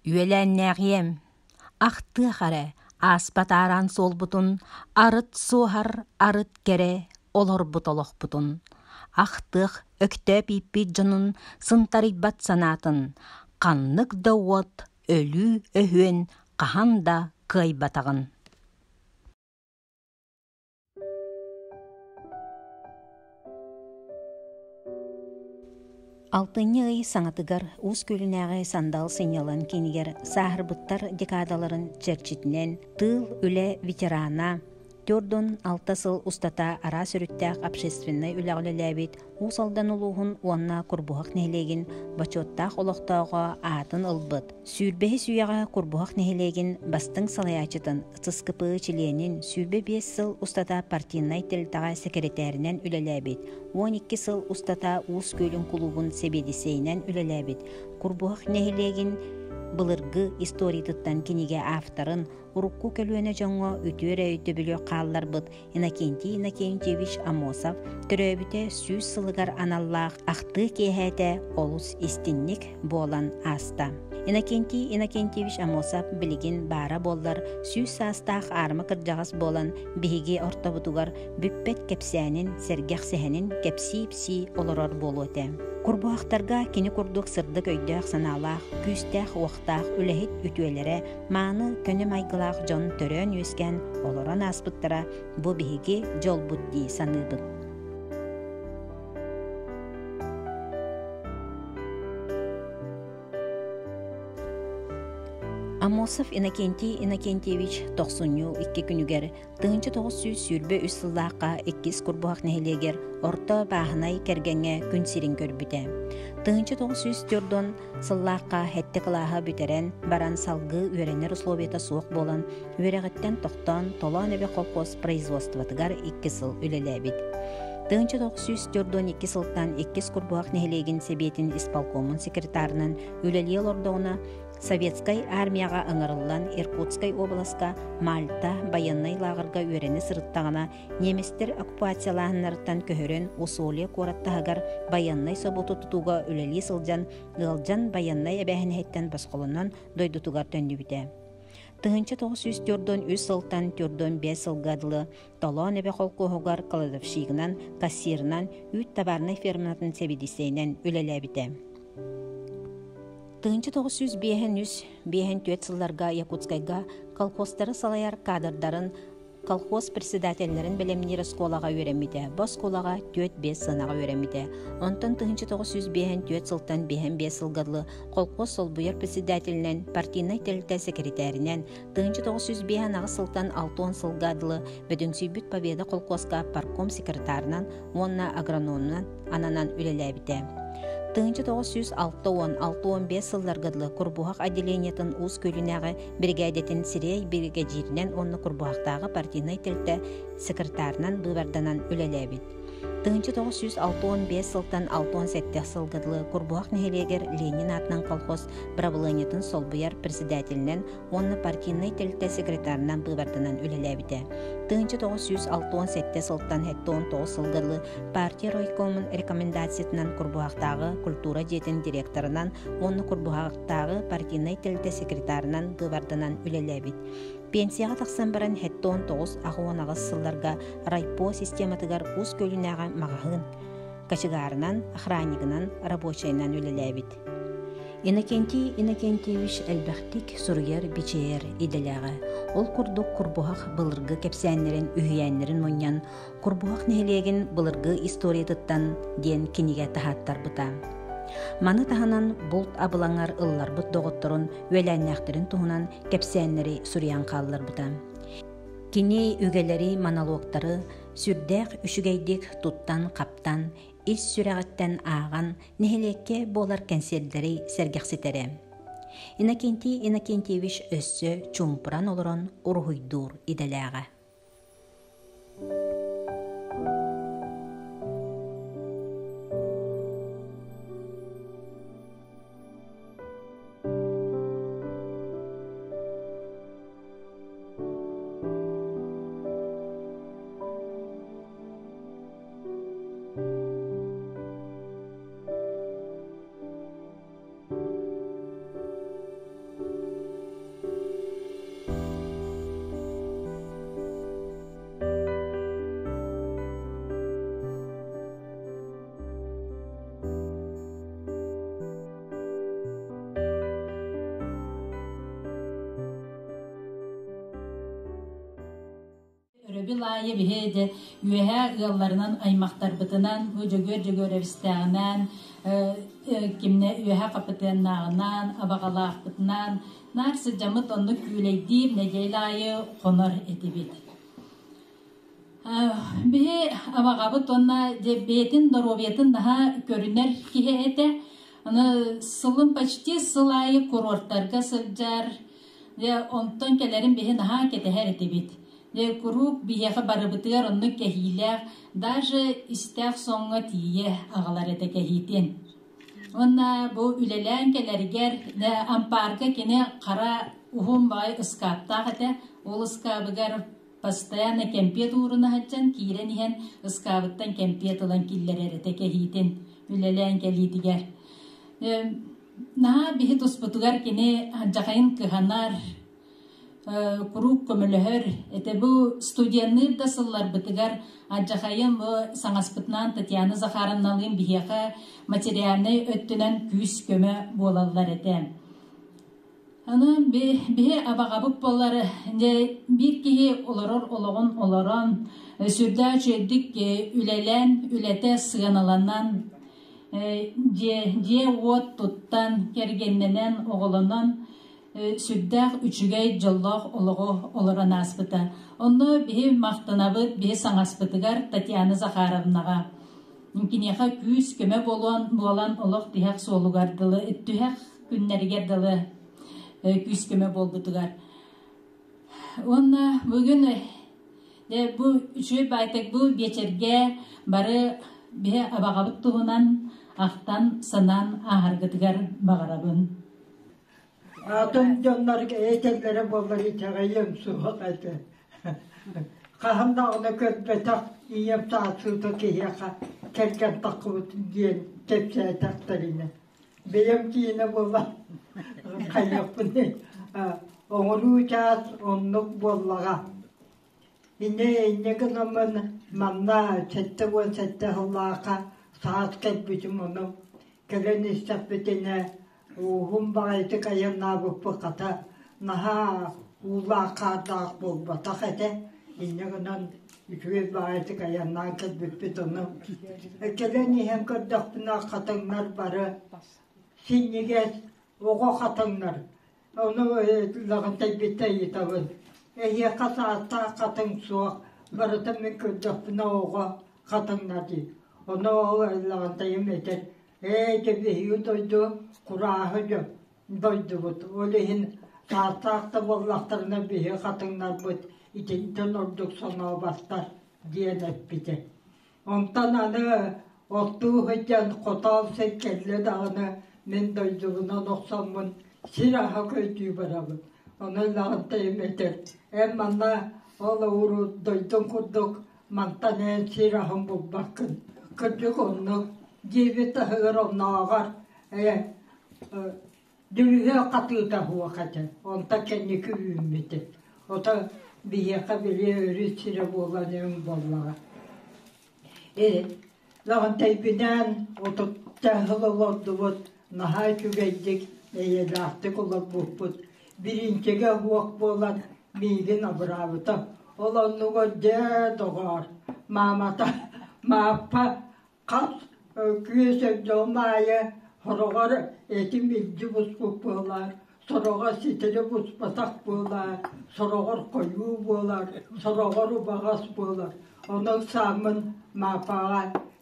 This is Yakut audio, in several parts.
Үөлээннээҕиэм, ахтыах эрэ, ааспат аараан суолбутун, арыт суоһар, арыт кэрэ олорбут олохпутун, ахтыах Өктөөп ииппит дьонун сынтарыйбат санаатын, ханнык да уот өлүү өһүөн хаһан да кыайбатаҕын. Алтынньы ый саҥатыгар Уус Күөлүнээҕи Сандал сынньалаҥ киинигэр сааһырбыттар декадаларын чэрчитинэн тыыл үлэ ветерана, 46 сыл устата араас өрүттээх общественнай үлэҕэ үлэлээбит Уус Алдан улууһун уонна Курбуһах нэһилиэгин бочуоттаах олохтооҕо аатын ылбыт, сүүрбэһис үйэҕэ Курбуһах нэһилиэгин бастыҥ салайааччытын ЦСКП чилиэнин 25 сыл устата партийнай тэрилтэҕэ сэкирэтээринэн үлэлээбит, 12 сыл устата Уус Күөлүн кулуубун сэбиэдиссэйинэн үлэлээбит, Курбуһах нэһилиэгин былыргы историятыттан кинигэ авторын урукку көлүөнэ дьоҥҥо үтүө эрэ өйдөбүлү хаалларбыт Иннокентий Иннокентьевич Аммосов төрөөбүтэ 100 сылыгар аналлаах ахтыы киэһээтэ олус истинник буолан ааста. Иннокентий Иннокентьевич Аммосов билигин баара буоллар 100 саастаах аарыма кырдьаҕас буолан биһиги ортобутугар бүппэт кэпсээнин, сэргэх сэһэнин кэпсии-ипсии олорор буолуо этэ. Курбуһахтарга кини курдук сырдык өйдөөх-санаалаах, күүстээх-уохтаах үлэһит үтүөлэрэ мааны көнө майгылаах дьон төрөөн-үөскээн олорон ааспыттара бу биһиги дьолбут дии саныыбын. Аммосов Иннокентий Иннокентьевич тохсунньу икки күнүгэр 1923 сыллаахха иккис Курбуһах нэһилиэгэр орто бааһынай кэргэҥҥэ күн сирин көрбүтэ. 1904 сыллаахха сэттэ кылааһы бүтэрэн баран салгыы үөрэнэр условията суох буолан үөрэҕиттэн тохтоон Толоон эбэ колхоз производствотыгар икки сыл үлэлээбит. 1942 сылтан иккис Курбуһах нэһилиэгин сэбиэтин исполкомун секретарынан үлэлии олордоҕуна Советскай армияҕа ыҥырыллан Иркутскай уобаласка Мальта байыаннай лааҕырга үөрэнэ сырыттаҕына немецтэр оккупациялааһыннарыттан көһөрөн Усолье куорат таһыгар байыаннай собуоту тутууга үлэлии сылдьан ыалдьан байыаннай эбээһинэһиттэн босхолонон дойдутугар төннүбүтэ. 1943 сылтан 45 сылга дылы Толоон эбэ холкуоһугар кладовщигынан, кассирынан, үүт табаарынай ферматын сэбиэдиссэйинэн үлэлээбитэ. 1953-54 сылларга Якутскайга колхозтары салайар кадрдарын колхоз председателлэрин бэлэмниир оскуолаҕа үөрэммитэ. Бу оскуолаҕа 4-5 сыанаҕа үөрэммитэ. Онтон 1954 сылтан 55 сылга дылы колхоз солбуйар председателинэн, партийнай тэрилтэ сэкиритээринэн, 1958 сылтан 60 сылга дылы бөдөҥсүйбүт Победа колхозка партком секретарынан уонна агрономунан ананан үлэлээбитэ. 1960-65 сылларга дылы Курбуһах отделениетын Уус Күөлүнээҕи биригээдэтин сириэй биригэдьииринэн уонна Курбуһахтааҕы партийнай тэрилтэ секретарынан быыбарданан үлэлээбит. 1965 сылтан 67 сылга дылы Курбуһах нэһилиэгэр Ленин аатынан колхоз бырабылыанньатын солбуйар председателинэн уонна партийнай тэрилтэ секретарынан быыбарданан үлэлээбитэ. 1967 сылтан 79 сылга дылы партия райкомун рекомендациятынан Курбуһахтааҕы культура дьиэтин директорынан уонна Курбуһахтааҕы партийнай тэрилтэ секретарынан быыбарданан үлэлээбит. Пенсияҕа тахсан баран 79-88 сылларга райпо систематыгар Уус Күөлүнээҕи маҕаһыын кочегарынан, охраннигынан, рабочайынан үлэлээбит. Иннокентий Иннокентьевич элбэхтик суруйар-бичийэр идэлээҕэ. Ол курдук Курбуһах былыргы кэпсээннэрин, үһүйээннэрин мунньан Курбуһах нэһилиэгин былыргы историятыттан диэн кинигэ таһааттарбыта. Маны таһынан булт абылаҥар ылларбыт доҕотторун, үөлээннээхтэрин туһунан кэпсээннэри суруйан хаалларбыта. Кини үгэлэри, монологтары сүрдээх үчүгэйдик туттан-хаптан, ис сүрэҕиттэн ааҕан нэһилиэккэ буолар кэнсиэрдэри сэргэхситэрэ. Иннокентий Иннокентьевич өссө чуумпуран олорон уруһуйдуур идэлээҕэ. аайы биһи дьэ үөһээ ыалларынан аймахтарбытынан бу Дьөгүөр Дьөгүөрэбистээҕинээн кимнэ үөһээ Хапытыаннааҕынаан абаҕалаахпытынаан наар сылдьаммыт оннук күүлэйдиир нэдиэлэ аайы хонор этибит. Биһи абаҕабыт уонна дьэ бэйэтин доруобуйатын наһаа көрүнэр киһи этэ. Аны сылын почти сыл аайы курортарга сылдьар. Дьэ онтон кэлэрин биһи наһаа кэтэһэр этибит. Дьэ куруук биһиэхэ барыбытыгар оннук кэһиилээх, даже истээх соҥҥо тиийэ аҕалар этэ кэһиитин. Уонна бу үлэлээн кэлэригэр ампаарга кини хара уһун баҕайы ыскааптаах этэ. Ол ыскаабыгар постоянно кэмпиэт ууруна сылдьан киирэн иһэн ыскаабыттан кэмпиэт ылан киллэрэр этэ кэһиитин үлэлээн кэлиитигэр. Наһаа биһи туспутугар кини алдьахайын кыһанар, куруук көмөлөһөр. Этэ бу студенныыр да сылларбытыгар алдьахайым бу саҥаспытынаан Татьяна Захаровналыын биһиэхэ материальнай өттүнэн күүс-көмө буолаллар этэ. Аны биһи абаҕабыт буоллар дьэ биир киһи олорор олоҕун олорон, сүрдээх үчүгэйдик үлэлээн, үлэтэ сыаналанан, дьиэ-уот туттан, кэргэннэнэн, оҕолонон сүрдээх үчүгэй, дьоллоох олоҕу олорон ааспыта. Онно биһи махтанабыт биһи саҥаспытыгар Татьяна Захаровнаҕа. Киниэхэ күүс-көмө буолуон буолан олох тиһэх суолугар дылы түһэх күннэригэр дылы күүс-көмө буолбутугар. Уонна бүгүн бу үчүгэй баайтак бу биэчэргэ бары биһи абаҕабыт туһунан ахтан санаан ааһаргытыгар баҕарабын. Атын дьоннор этэллэрэ буоллар итэҕэйиэм суох этэ. Хаһан даҕаны көрбөтөх ийэм саасыыта киһиэхэ кэргэн таххыбыт диэн кэпсээтэхтэринэ. Бэйэм киинэ буолан хайыахпыный оҥоруу чаас оннук буоллаҕа. Инньэ инньэ гынаммын манна 77 сыллаахха саас кэлбитим ону кэлэн истэхпитинэ ууһум баҕайытык айаннаабыппыт хата наһаа уулаах-хаардаах буолбатах этэ. Инньэ гынан үчүгэй баҕайытык айаннаан кэлбиппит ону кэлэн иһэн көрдөхпүнэ хатыҥнар бары синньигэс оҕо хатыҥнар ону лаҕынтайбыттан ыйытабын эһиэхэ саастаах хатыҥ суох барыта мин көрдөхпүнэ оҕо хатыҥнар дии ону ол лаҕынтайым этэр ээ дьэ биһиги дойду курааһы дьон дойдубут ол иһин саастаах да буоллахтарына биһиги хатыҥнарбыт итинтэн ордук сонообаттар диэн эппитэ Онтон аны оттуу сылдьан хотоол сир кэллэ даҕаны мин дойдубунан охсоммун сир аһа көрдүү барабын. Ону Лаҕынтайым этэр, эн манна ол ууру дойдуҥ курдук мантан эн сир аһын булбаккын. Кырдьык оннук диэбит таһыгар оннооҕор ээ Дүлүһүө хатыыта суох этэ, онтон кэнники үүммүтэ. Ото биһиэхэ били өрүс сирэ буолан өҥ буоллаҕа. Лаҕынтайбынаан 30 сыл олордубут, наһаа үчүгэйдик, эйэлээхтик олорбуппут. Бириинчигэ суох буолан миигин абыраабыта. Ол оннугар дьэ доҕоор, маамата Мааппа Хас күөс өрдөөҕүм аайы сороҕор этим илдьи буспут буолар, сороҕор ситэри буспатах буолар, сороҕор хойуу буолар, сороҕор убаҕас буолар. Онон сааммын Маапаҕа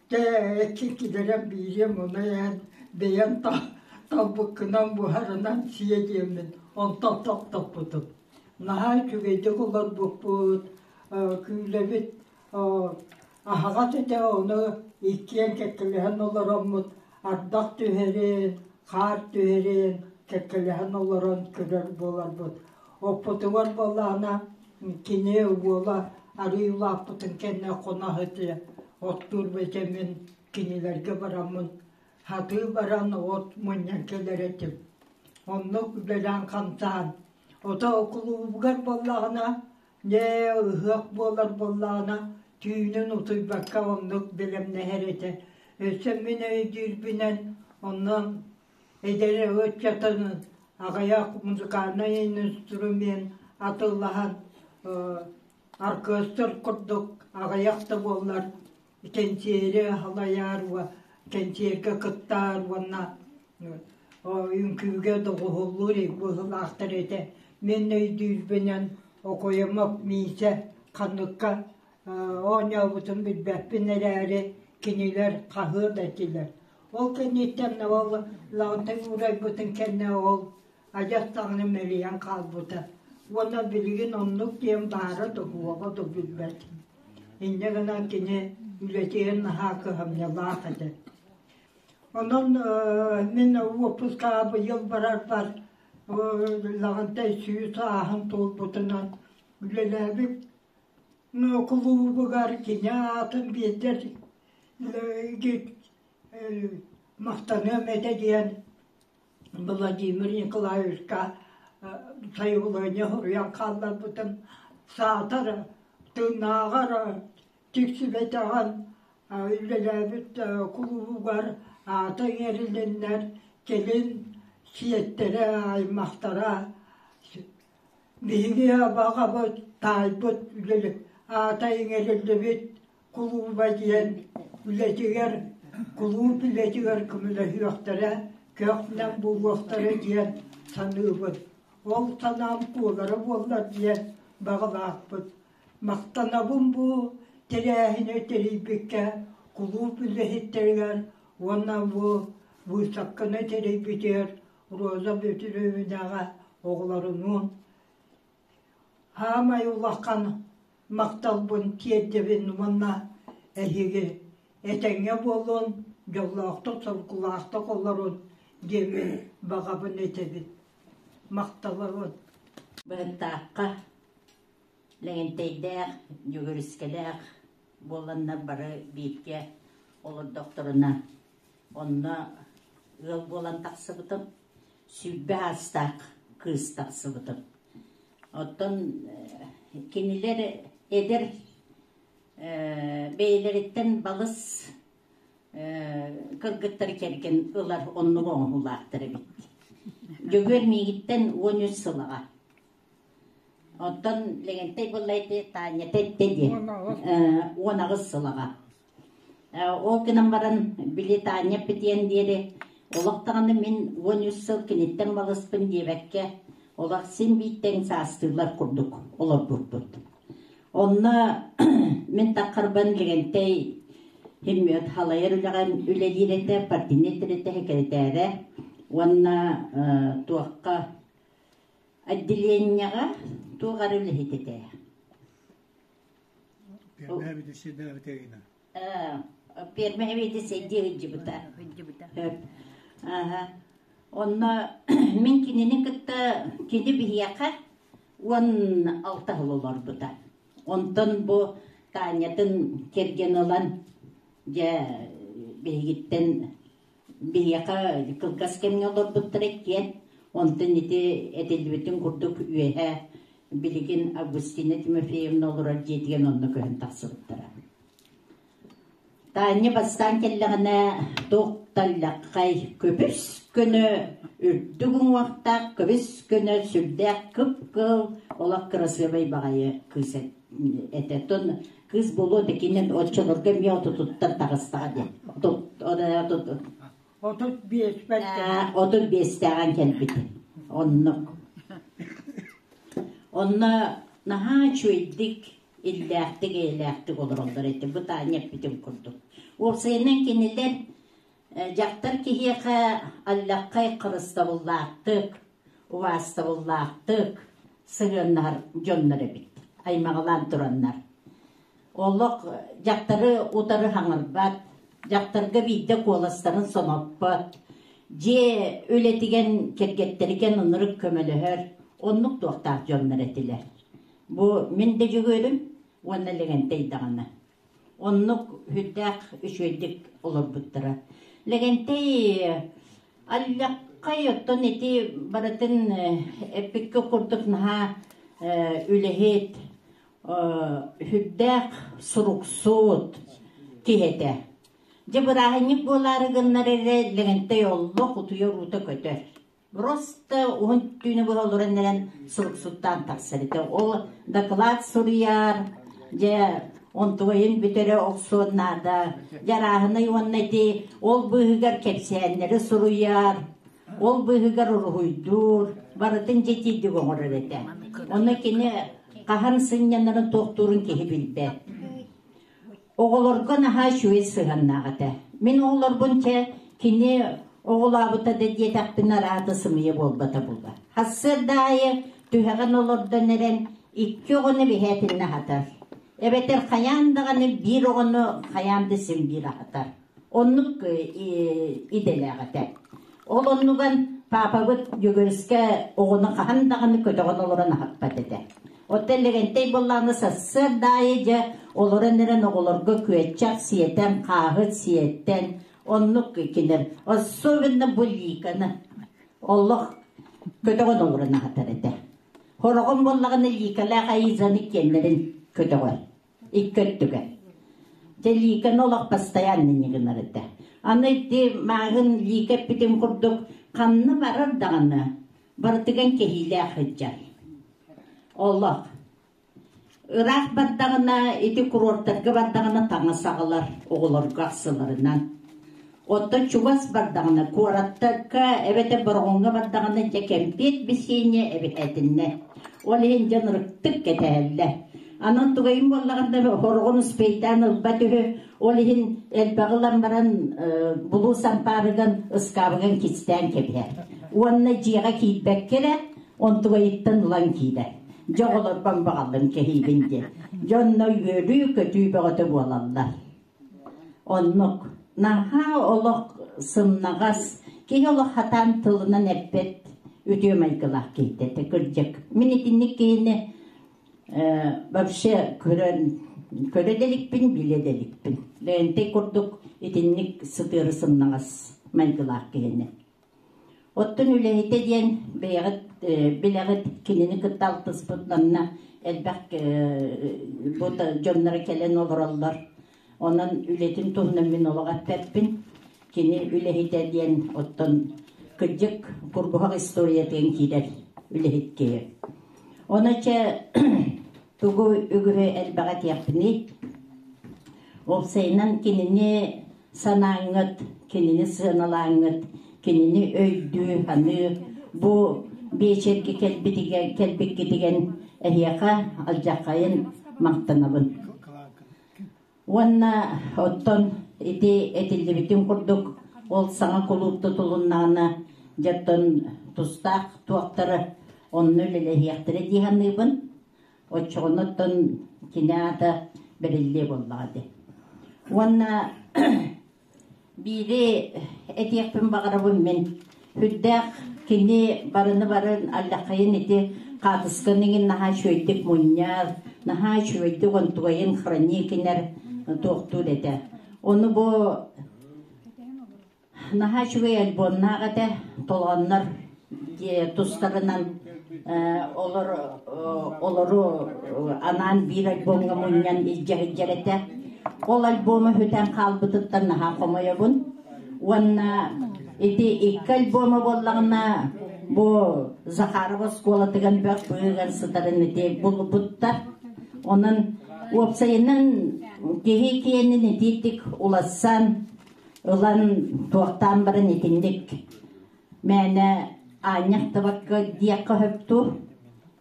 дьэ иккилэрэн биириэм ону эн бэйэм талбыккынан буһарынан сиэ диэммин онтон тохтоппутум. Наһаа үчүгэйдик олорбуппут, күүлэбит Аһаҕас этэ, ону иккиэн кэккэлэһэн олороммут ардах түһэрин, хаар түһэрин кэккэлэһэн олорон көрөр буоларбыт. Оппутугар буоллаҕына кини уола арыый улааппытын кэннэ хоно сытыа оттуур этэммин кинилэргэ бараммын сатыы баран от мунньан кэлэр этим. Оннук үлэлээн-хамсаан ото кулуубугар буоллаҕына Дьэ, ыһыах буолар буоллаҕына, түүнүн утуйбакка оннук бэлэмнэһэр этэ. Өссө мин өйдүүрбүнэн, онон эдэр ыччатын аҕыйах музыкальнай инструмент атыллаһан Аркыастыр курдук аҕыйах да буоллар кэнсиэри халайаар кэнсиэргэ кыттаар уонна үҥкүүгэ доҕуһуоллуур быһыылаахтар этэ. Мин өйдүүрбүнэн Окоемов Миисэ ханныкка оонньообутун билбэппин эрээри кинилэр хаһыа да этилэр. Ол кэнниттэн ол Лаҕынтай уурайбытын кэннэ ол адьас даҕаны мэлийэн хаалбыта. Уонна билигин оннук диэн баара да суоҕа да билбэт. Инньэ гынан кини үлэтигэр наһаа кыһамньылаах этэ. Онон мин уоппускаҕа быйыл барарбар Лаҕынтай 100 ааһын туолбутунан үлэлээбит кулуубугар кини аатын биэрдэр махтаныам этэ диэн Владимир Николаевичка сайабылыанньа суруйан хаалларбытым. Саатар тыыннааҕар тиксибэтэҕин үлэлээбит кулуубугар аата иҥэрилиннэр, кэлин сиэттэрэ, аймахтара биһиги абаҕабыт, таайбыт аата иҥэриллибит кулууба диэн үлэтигэр кулууп үлэтигэр көмөлөһүөхтэрэ, көх-нэм буолуохтара диэн саныыбын. Ол санаам куолара буоллар диэн баҕалаахпыт. Махтанабын бу тэрээһини тэрийбиккэ кулууп үлэһиттэригэр уонна бу быыстапканы тэрийбитигэр Роза Бүөтүрүөбүнэҕэ оҕолорунуун Хаамай улахан махталбын тиэрдэбин уонна эһиги этэҥҥэ буолуон, дьоллоохтук, соргулаахтык олорун диэммин баҕабын этэбин. Махталабын. Быһыттаахха Лэгэнтэйдээх, Дьөгүөрүскэлээх буоланнар бары бииргэ олордохторуна, онно ыал буолан тахсыбытым. 20 аастаах кыыс тахсыбытым. Оттон кинилэр эдэр бэйэлэриттэн балыс кыргыттары кэргэн ылар оннук оҥоһуулаахтар эбит. Дьөгүөр миигиттэн 13 сыл аҕа. Оттон Лэгэнтэй буолла ити Таанньата эттэ диэ 18 сыл аҕа. Ол гынан баран били Таанньа эппитиэн диэри олох даҕаны мин 13 сыл киниттэн балыспын диэбэккэ олох син биир тэҥ саастыылар курдук олорбуппут. Онно мин таххарбан Лэгэнтэй химмиот халайар үлэҕэ үлэлиир этэ, партийнай тэрилтэ сэкирэтээрэ уонна туохха отделениеҕа туох эрэ үлэһит этэ. Пиэрмэ сэбиэдиссэйдии сылдьыбыта. Онно мин кинини кытта кини биһиэхэ 16 сыл олорбута. Онтон бу Таанньатын кэргэн ылан, дьэ, биһигиттэн биһиэхэ кылгас кэмҥэ олорбуттара иккиэн. Онтон ити этиллибитин курдук үөһэ билигин Августина Тимофеевна олорор дьиэтигэр онно көһөн тахсыбыттара. Таанньа бастаан кэллэҕинэ туох таллаххай көбүс көнө үрдүк уҥуохтаах көбүс көнө сүрдээх кып-кыһыл олох кырасыабай баҕайы кыыс этэ. Оттон кыыс буолуо да кинин оччолорго эмиэ отутуттан таҕыстаҕа диэн. 35 35-тээҕин кэлбит. Оннук. Онно наһаа үчүгэйдик, иллээхтик, эйэлээхтик олороллор этэ. Бу Таня эппитин курдук. Уопсайынан кинилэр дьахтар киһиэхэ аллаххай харыстабыллаахтык, убаастабыллаахтык сыһыаннаһар дьоннор эбит. Аймаҕалаан тураннар. Олох дьахтары утары хаҥырбат, дьахтарга биирдэ куоластарын соноппот, дьиэ үлэтигэн кэргэттэригэн ынырык көмөлөһөр, оннук туохтаах дьоннор этилэр. Бу мин да Дьөгүөрүм уонна Лэгэнтэй даҕаны. Оннук сүрдээх үчүгэйдик олорбуттара. Лэгэнтэй аллаххай оттон ити барытын эппиккэ курдук наһаа үлэһит, сүрдээх суруксут киһи этэ. Дьэ бырааһынньык буолаары гыннар эрэ Лэгэнтэй оллох утуйар уута көтөр. Просто уһун түүнү быһа олорон эрэн суруксуттаан тахсар этэ. Ол доклад суруйар, дьэ онтугайын бүтэрэ охсуон наада. Дьарааһынай уонна ити ол быыһыгар кэпсээннэри суруйар, ол быыһыгар уруһуйдуур, барытын дьэтиирдик оҥорор этэ. Онно кини хаһан сынньанарын туохтуурун киһи билбэт. Оҕолорго наһаа үчүгэй сыһыаннаах этэ. Мин оҕолорбун чэ, кини оҕолообута да диэтэхпинэ араата сымыйа буолбата буолла. Сарсыарда аайы түһэҕин олордон эрэн икки оҕону биһээтиннэ аһатар. Эбэтэр хайаан даҕаны биир оҕону хайаан да син биир аһатар. Оннук идэлээх этэ. Ол оннуган паапабыт Дьөгүөрүскэ оҕону хаһан даҕаны көтөҕөн олорон аһаппат этэ. Оттон Лэгэнтэй буоллаҕына сарсыарда аайы дьэ олорон эрэн оҕолорго күөччэх сиэтэн, хааһы сиэтэн оннук кинилэр особенно бу Ликаны олох көтөҕөн олорон аһатар этэ. Хороҕон буоллаҕына Ликалаах Аизаны иккиэннэрин көтөҕөр. Икки өттүгэр. Дьэ Ликаны олох постоянно инньэ гынар этэ. Аны ити мааҕын Лика эппитин курдук ханна барар даҕаны барытыгар кэһиилээх сылдьар. Олох. Ыраах бардаҕына, ити курортарга бардаҕына таҥас аҕалар оҕолорго ахсыларынан. Оттон чугас бардаҕына, куораттарга эбэтэр Бороҕоҥҥо бардаҕына дьэ кэмпиэт бисиэнньэ эбэһээтиннэ. Ол иһин дьон ырыктык кэтэһэллэр. Анан тугайым буоллаҕына хороҕун успейдаан ылбат үһү. Ол иһин элбэҕи ылан баран булуус ампаарыган ыскаабыган кистээн кэбиһэр. Уонна дьиэҕэ киирбэккэ эрэ онтугайыттан ылан киирэр. Дьэ оҕолорбон баҕаллым кэһиибин диэн. Дьонно үөрүү-көтүү бөҕөтө буолаллар. Оннук. Наһаа олох сымнаҕас, киһи олох хатаан тылынан эппэт үтүө майгылаах киһитэ этэ, кырдьык. Мин итинник киһини вообще көрөн көрө да иликпин, билэ да иликпин. Лээнтэй курдук итинник сытыары сымнаҕас майгылаах киһини. Оттон үлэһитэ диэн бэйэҕит билэҕит кинини кытта алтыспыт манна элбэх бу дьонноро кэлэн олороллор. Онон үлэтин туһунан мин олох эппэппин. Кини үлэһитэ диэн оттон кырдьык Курбуһах историятыгар киирэр үлэһит киһи. Ону чэ тугу үгүһү элбэҕи этиэхпиний? Уопсайынан кинини санааҥҥыт, кинини сыаналааҥҥыт, кинини өйдүү, саныы бу биэчэргэ кэлбитигэр кэлбиккитигэн эһиэхэ алдьархайын махтанабын. Уонна оттон ити этиллибитин курдук ол саҥа кулууп тутулуннаҕына дьэ оттон тустаах туохтары онно үлэлэһиэхтэрэ дии саныыбын. Оччоҕуна оттон кини аата бэриллиэ буоллаҕа дии. Уонна биири этиэхпин баҕарабын мин. Үрдээх кини барыны барын аллахайын ити хаатыскан иҥин наһаа үчүгэйдик мунньар, наһаа үчүгэйдик онтугайын хроникинэр туохтуур этэ. Ону бу Наһаа үчүгэй альбомнаах этэ, толооннор тустарынан олор олору анаан биир альбомҥа мунньан илдьэ сылдьар этэ. Ол альбома сүтэн хаалбытыттан наһаа хомойобун. Уонна ити икки альбома буоллаҕына бу Захаров оскуолатыгар бөх быыһыгар сытарын ити булбуттар. Онон уопсайынан киһи киэнин итиитик улассан Ылан туохтаан баран итинник мээнэ аанньах да бакка диэххэ сөп дуу,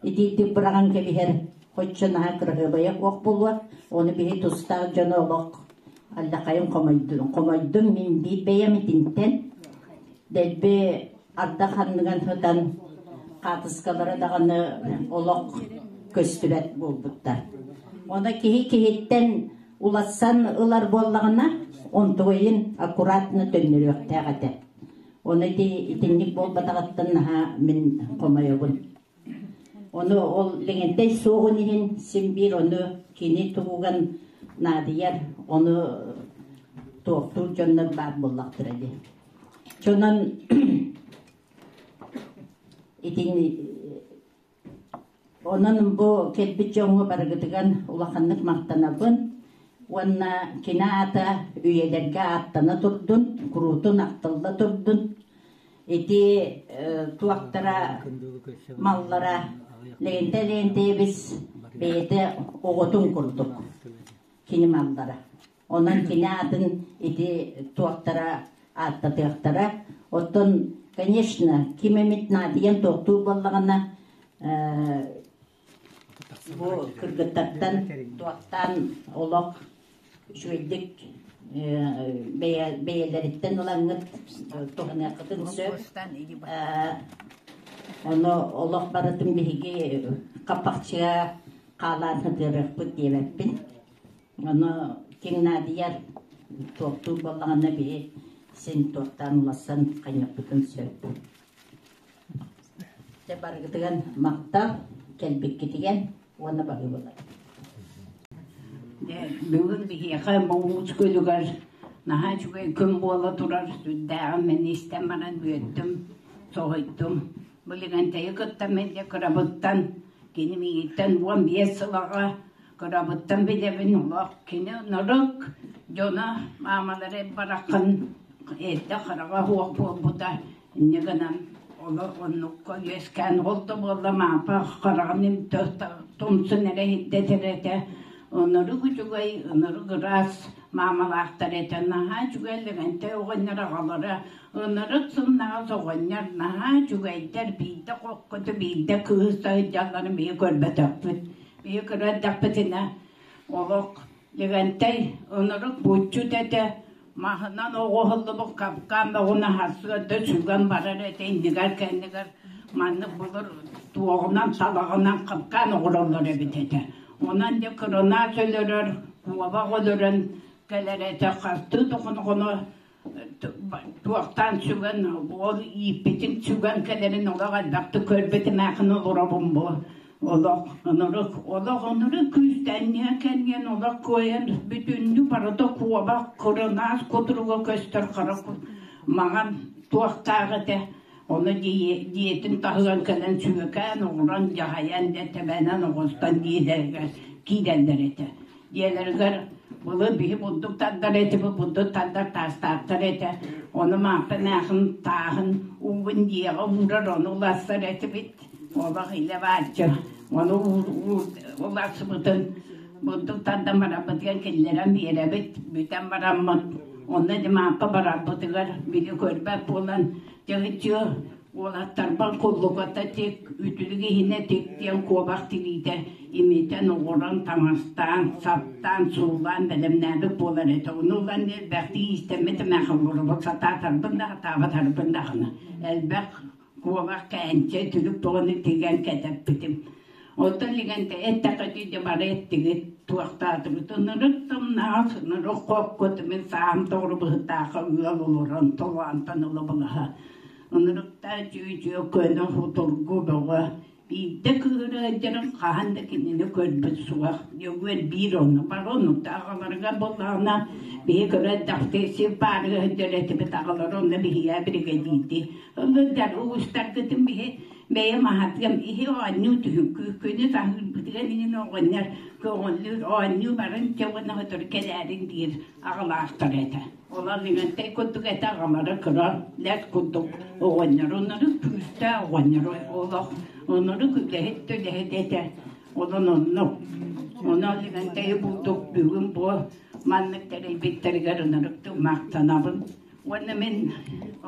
итиитик быраҕан кэбиһэр хоччо наһаа кыраһыабайа суох буолуо. Ону биһи тустаах дьону олох алдьархайын хомойдум, хомойдум мин биир бэйэм итинтэн дэлби ардах анныган сытан хаатыскалара даҕаны олох көстүбэт буолбуттар. Ону киһи киһиттэн Улассан ылар буоллаҕына, онтугайын аккуратно төннөрүөхтээх этэ. Ону ити итинник буолбатаҕыттан наһаа мин хомойобун. Ону ол Лэгэнтэй суоҕун иһин син биир ону кини туһуган наадыйар, ону туохтуур дьоннор баар буоллахтара дии. Чонон итини Онон бу кэлбит дьоҥҥо барыгытыгар улаханнык махтанабын уонна кини аата үйэлэргэ ааттана турдун, куруутун ахтылла турдун. Ити туохтара маллара Лэгэнтэй Лэгэнтэйэбис бэйэтэ оҕотун курдук кини маллара. Онон кини аатын ити туохтара ааттатыахтара. Оттон, конечно, ким эмит наадыйан туохтуур буоллаҕына, бу кыргыттартан туохтаан олох үчүгэйдик бэйэлэриттэн ылаҥҥыт туһаныаххытын сөп. Ону олох барытын биһиги хаппахчыга хаалаан сытыарыахпыт диэбэппин. Ону ким наадыйар туохтуур буоллаҕына биһи син туохтаан улассан хайыахпытын сөп. Дьэ барыгытыгар махтал кэлбиккитигэр уонна баһыыбалар. Дьэ, бүгүн биһиэхэ Моҕуус күлүгэр наһаа үчүгэй күн буола турар, сүрдээҕин мин истэн баран үөрдүм, соһуйдум. Бу Лэгэнтэйи кытта мин дьэ кырабыттан, кини миигиттэн 15 сыл аҕа кырабыттан билэбин олох кини норук дьоно маамалара бараххан эрдэ хараҕа суох буолбута инньэ гынан олор оннукка үөскээн ол да буолла маапа хараҕын тумсун эрэ иһирдэтэр этэ ынырык үчүгэй ынырык ыраас маамалаахтар этэ наһаа үчүгэй Лэгэнтэй оҕонньор аҕалара ынырык сымнаҕас оҕонньор наһаа үчүгэйдэр биирдэ хоккоту биирдэ кыыс сылдьалларын биһи көрбөтөхпүт Биһи кыра эрдэхпитинэ олох Лэгэнтэй ынырык булчут этэ, маһынан оҕоһуллубут капкаан бөҕөнү сарсыарда сүгэн барар этэ, иннигэр-кэннигэр маннык былыр туоҕунан, талаҕынан капкаан оҥороллор эбит этэ. Онон дьэ кырынаас өлөрөр, куобах өлөрөн кэлэр этэ, хастыы да хоно-хоно туохтаан сүгэн, ол ииппитин сүгэн кэлэрин олох элбэхтик көрбүтүм аахын олоробун бу олох ынырык олох ынырык күүстэнниэ кэнниэн олох кыайан бүтүннүү барыта куобах кырынаас кутуруга көстөр хара маҥан туохтаах этэ ону дьиэтин таһыгар кэлэн сүөкээн оҕуран дьаһайан дьэ тэбэнэн оҕустан дьиэлэригэр киирэллэр этэ Дьиэлэригэр былыр биһи бурдук тардар этибит, бурдук тардар таастаахтар этэ. Ону Мааппа эмээхин тааһын уугун дьиэҕэ уурар, ону уларсар этибит. Олох илэ бааччы. Ону уларсыбытын бурдук тардан барарбытыгар киллэрэн биэрэбит. Бүтэн бараммыт. Онно дьэ Мааппа барарбытыгар били көрбөт буолан дьэ Уолаттарбар куллуката тик, үтүлүк иһинэ тик диэн куобах тириитэ имитэн, оҕуран, таҥастаан, саптаан, суулаан бэлэмнээбит буолар этэ. Ону ылан элбэхтик иистэммит эмээхин олоробут сатаатарбын да сатаабатарбын даҕаны. Элбэх куобах кээнчэ үтүлүк тоҕону тигэн кэтэппитим. Оттон лигэнтэ эттэххэ дьэ бары эттигит, туохтаатыбыт ынырык тымнаҕас, ынырык хоккут мин саам тоҕуру быһытаахха ыал олорон толоонтон ыла былаһа. Ынырыктаа дьүү-дьүү көнө хутургу бөҕө биирдэ кыыһыра сылдьарын хаһан да кинини көрбүт суох. Дьөгүөр биир онно бары оннукта аҕаларыгар буоллаҕына биһи көрө эрдэхпитигэр сир баарыга сылдьар этибит аҕалара онно биһиэхэ биригэдьиирдии. Ыллырдар уустаргытын биһи Бэйэм аһатыам, иһи оонньуу түһүн, күнүс аһыырбытыгар иҥин оҕонньор көҕүллүүр, оонньуу барын чэ уонна сотору кэлээриҥ диир аҕалаахтар этэ. Олор Лэгэнтэй курдук этэ аҕалара кыра лэс курдук оҕонньор, оннору күүстээх оҕонньор олох, оннору үлэһит да үлэһит этэ. Онон оннук. Онон Лэгэнтэйи булдук бүгүн бу маннык тэрийбиттэригэр ынырыктык махтанабын. Уонна мин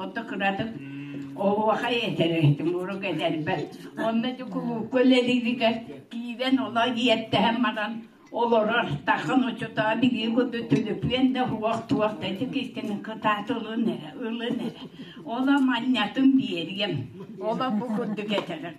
ото кыратык оһуохай этэр этим урук эдэрбэр. Онно дьэ кулуупка үлэлииригэр киирэн олоо иэттэһэн баран олорор тахын оччотоо билии курдук түлүпүөн да уох туох да ити киһитин кытаат ылын эрэ ылын эрэ оло манньатын биэриэм оло бу курдук этэрэ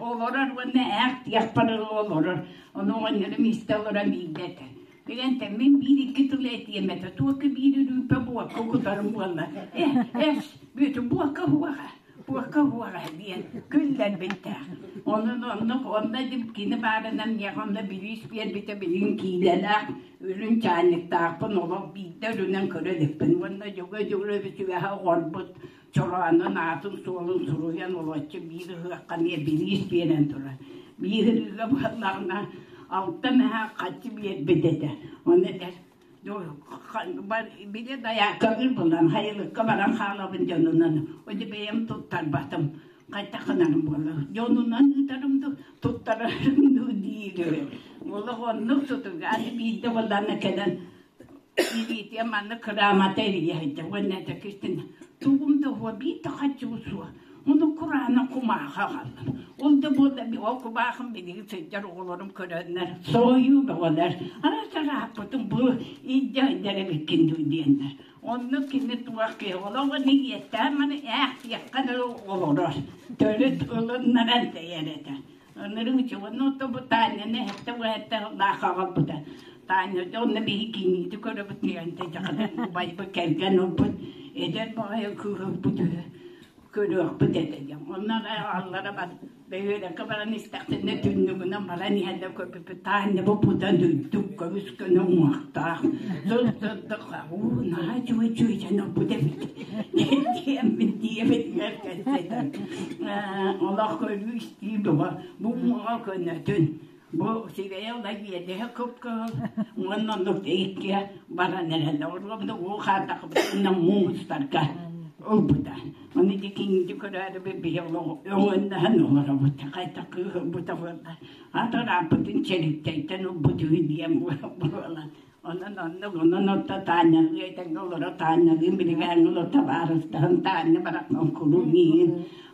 олорор уонна ээх тиэхпэр ыла олорор ону оҕонньорум истэ олорон биирдэ этэр Билэнтэн мин биир-икки тылы этиэм этэ, туохха биир үрүүпэ буокка кутарым буолла. Э, эс, бүтүн буокка уоҕа, буокка уоҕа диэн күллэрбиттээх. Онон оннук, онно кини баарынан миэхэ онно билиис биэрбитэ билигин киилэлээх үрүҥ чаанньыктаахпын олох биирдэ үрүнэн көрө иликпин. Уонна дьөгө дьөгүрэ сүгэһэ оҕорбут чороонун аатын-суолун суруйан олоччу биир ыһыахха эмиэ бириис биэрэн турар. Биир ырыыга буоллаҕына алта мэһэ хаччы биэрбит этэ. Ону этэр Били дайааккалыыр буолан хайылыкка баран хаалабын дьонунан. Ол бэйэм туттарбатым. Хайдах гынарым буолла. Дьонунан ыытарым дуу, туттарарым дуу диир. Олох оннук сутуга. Аны биирдэ буоллаҕына кэлэн илиитигэр маннык кыраамата эрийэ сылдьар. Уонна этэ Кристина, тугум да уһуо, биир да хаччы суох. Ону кураанах кумааҕы аҕаллым. Ол да буоллар ол кумаахым билигин сылдьар оҕолорум көрөннөр соһуйуу бөҕөлөр. Араас арааппытын бу илдьэ сылдьар эбиккин дуу диэннэр. Оннук кини туох киһи олоҕу иэстээн маны ээх диэххэ дылы олорор. Төрүт ылыннаран тэйэр этэ. Ынырык дьону бу Таанньаны эһэттэ уһэттэ лаах аҕалбыта. Таанньа онно биһи киниити көрөбүт диэн дьахтар убайбыт кэргэн ылбыт эдэр баҕайы кыыһырбыт үһү көрүөхпүт этэ диэн. Онно аллара бар бөһүөлэккэ баран истэхтэринэ түннүгүнэн баран иһэллэр көрбүппүт Таанньа бу быдан үрдүк көмүс көнө уҥуохтаах сырдык уу наһаа үчүгэй чүөчэн ылбыт эбит диэммит диэбитигэр кэпсэтэн олох көрүү-истии бөҕө бу уҥуоҕа көнөтүн бу сирэйэ ыла иэдэһэ кып-кыһыл уонна оннук иккиэ баран эрэллэр оруобуна уу хаардахпытына муустарга ылбыта ону ити кинини көрөөрү биһи олох өҥөннөһөн олоробут хайдах кыыһырбыта буолла атарааппытын чэриктэйтэн ылбыт үһү диэн буолан онон оннук онон отто Таанньалыы этэҥҥэ олоро Таанньалыын билигин оло табаарыстаһын Таанньа барахсан куруук миигин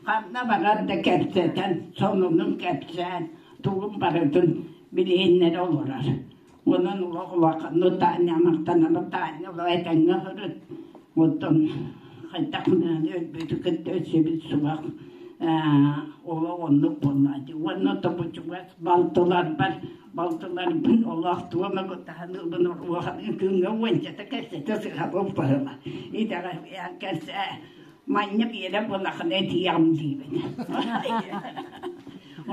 ханна барар да кэпсэтэн сонунун кэпсээн тугун барытын билиһиннэрэ олорор. Онон олох улаханнык Таанньа махтанабын Таанньа олох этэҥҥэ сырыт. Оттон хайдах өлбүтү кытта өссөбүт суох олох оннук буолла дии. Уонна тобучугас балтыларбар балтыларбын олох туома куттаһаныыбын уоханыы күҥҥэ уончата кэпсэтэ сыһабын быһыла. Итэҕэл кэпсээ манньа биэрэ буолахына этиэҕим диибин.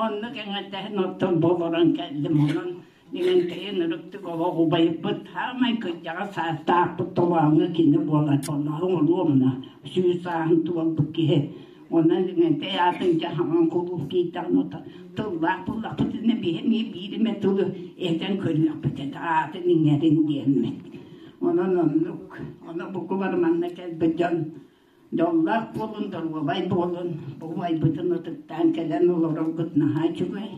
Оннук эҥэрдэһэн оттон болорон кэллим. Онон Лэгэнтэйин ырыктык олох убайбыт саамай кырдьаҕас саастаахпыт толооҥҥо кини буолар толооҥ оруобуна 100 сааһын туолбут киһи. Онон Лэгэнтэй аатын дьаһаҥан кулууп киирдэҕинэ тыллаах буллахпытына биһи эмиэ биир эмэ тылы этэн көрүөхпүт этэ аатын иҥэрин диэммит. Онон оннук. Ону буку бары манна кэлбит дьон дьоллоох буолун, доруобай буолун, бу убайбытын ытыктаан кэлэн олороргут наһаа үчүгэй.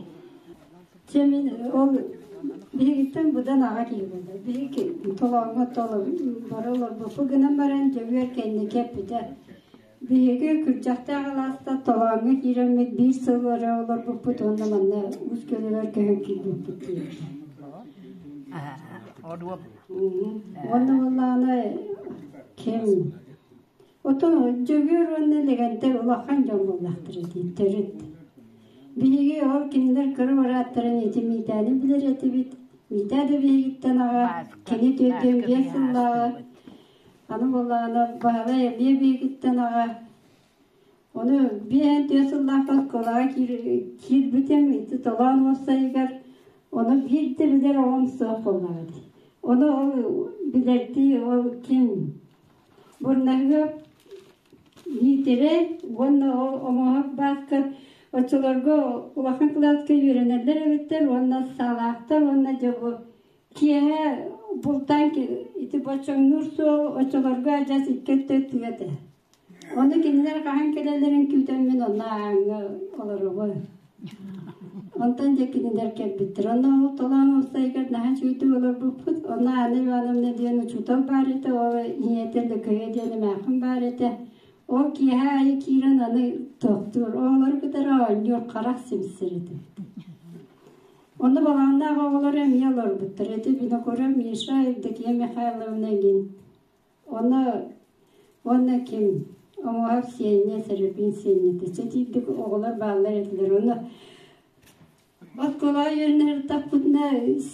Дьэ мин ол биһигиттэн быдан аҕа киһи буолла. Биһиги толооҥҥо толо бары олорбуппут гынан баран Дьөгүөр кэнники эппитэ. Биһиги Күрдьэхтээх алааста толооҥҥо киирэммит биир сыл эрэ олорбуппут уонна манна Уус Көлүгэр көһөн киирбиппит диэбитэ. Уонна буоллаҕына ким Отон Дьөгүөр уонна Лэгэнтэй улахан дьон буоллахтара дии төрүт. Биһиги ол кинилэр кыра бырааттарын ити Миитээни билэр этибит. Миитээ да биһигиттэн аҕа, кини 45 сыллааҕы. Аны буоллаҕына Баһылай эмиэ биһигиттэн аҕа. Ону 54 сыллаахха оскуолаҕа киирбитим ити толоон уопсайыгар ону биир да билэр оҕом суох буоллаҕа дии. Ону ол билэрдии ол ким Бурнаһыап Миитэрэй уонна ол Омоһох Бааска оччолорго улахан кылааска үөрэнэллэр эбиттэр уонна саалаахтар уонна дьэ бу киэһэ бултаан ити боччоҥнуур суол оччолорго адьас икки өттө тыа этэ. Ону кинилэр хаһан кэлэллэрин күүтэн мин онно ааҥҥа олоробун. Онтон дьэ кинилэр кэлбиттэр. Онно ол толоон уопсайыгар наһаа үчүгэйдик олорбуппут. Онно Анна Ивановна диэн учуутал баар этэ, ол ийэтэ Лөкөйө диэн эмээххин баар этэ. Ол киэһэ аайы киирэн аны тохтуур. Оҕолору кытары оонньуур, харах симсэр этэ. Онно балаҕаннаах оҕолоро эмиэ олорбуттар. Ити Винокуров Миша, Евдокия Михайловна игин. Онно уонна ким Оҥоһор Сиэнньэ, Сэрапин Сиэнньэтэ. Чэ тиийдик оҕолор бааллар этилэр. Онно оскуолаҕа үөрэнэртэхпитинэ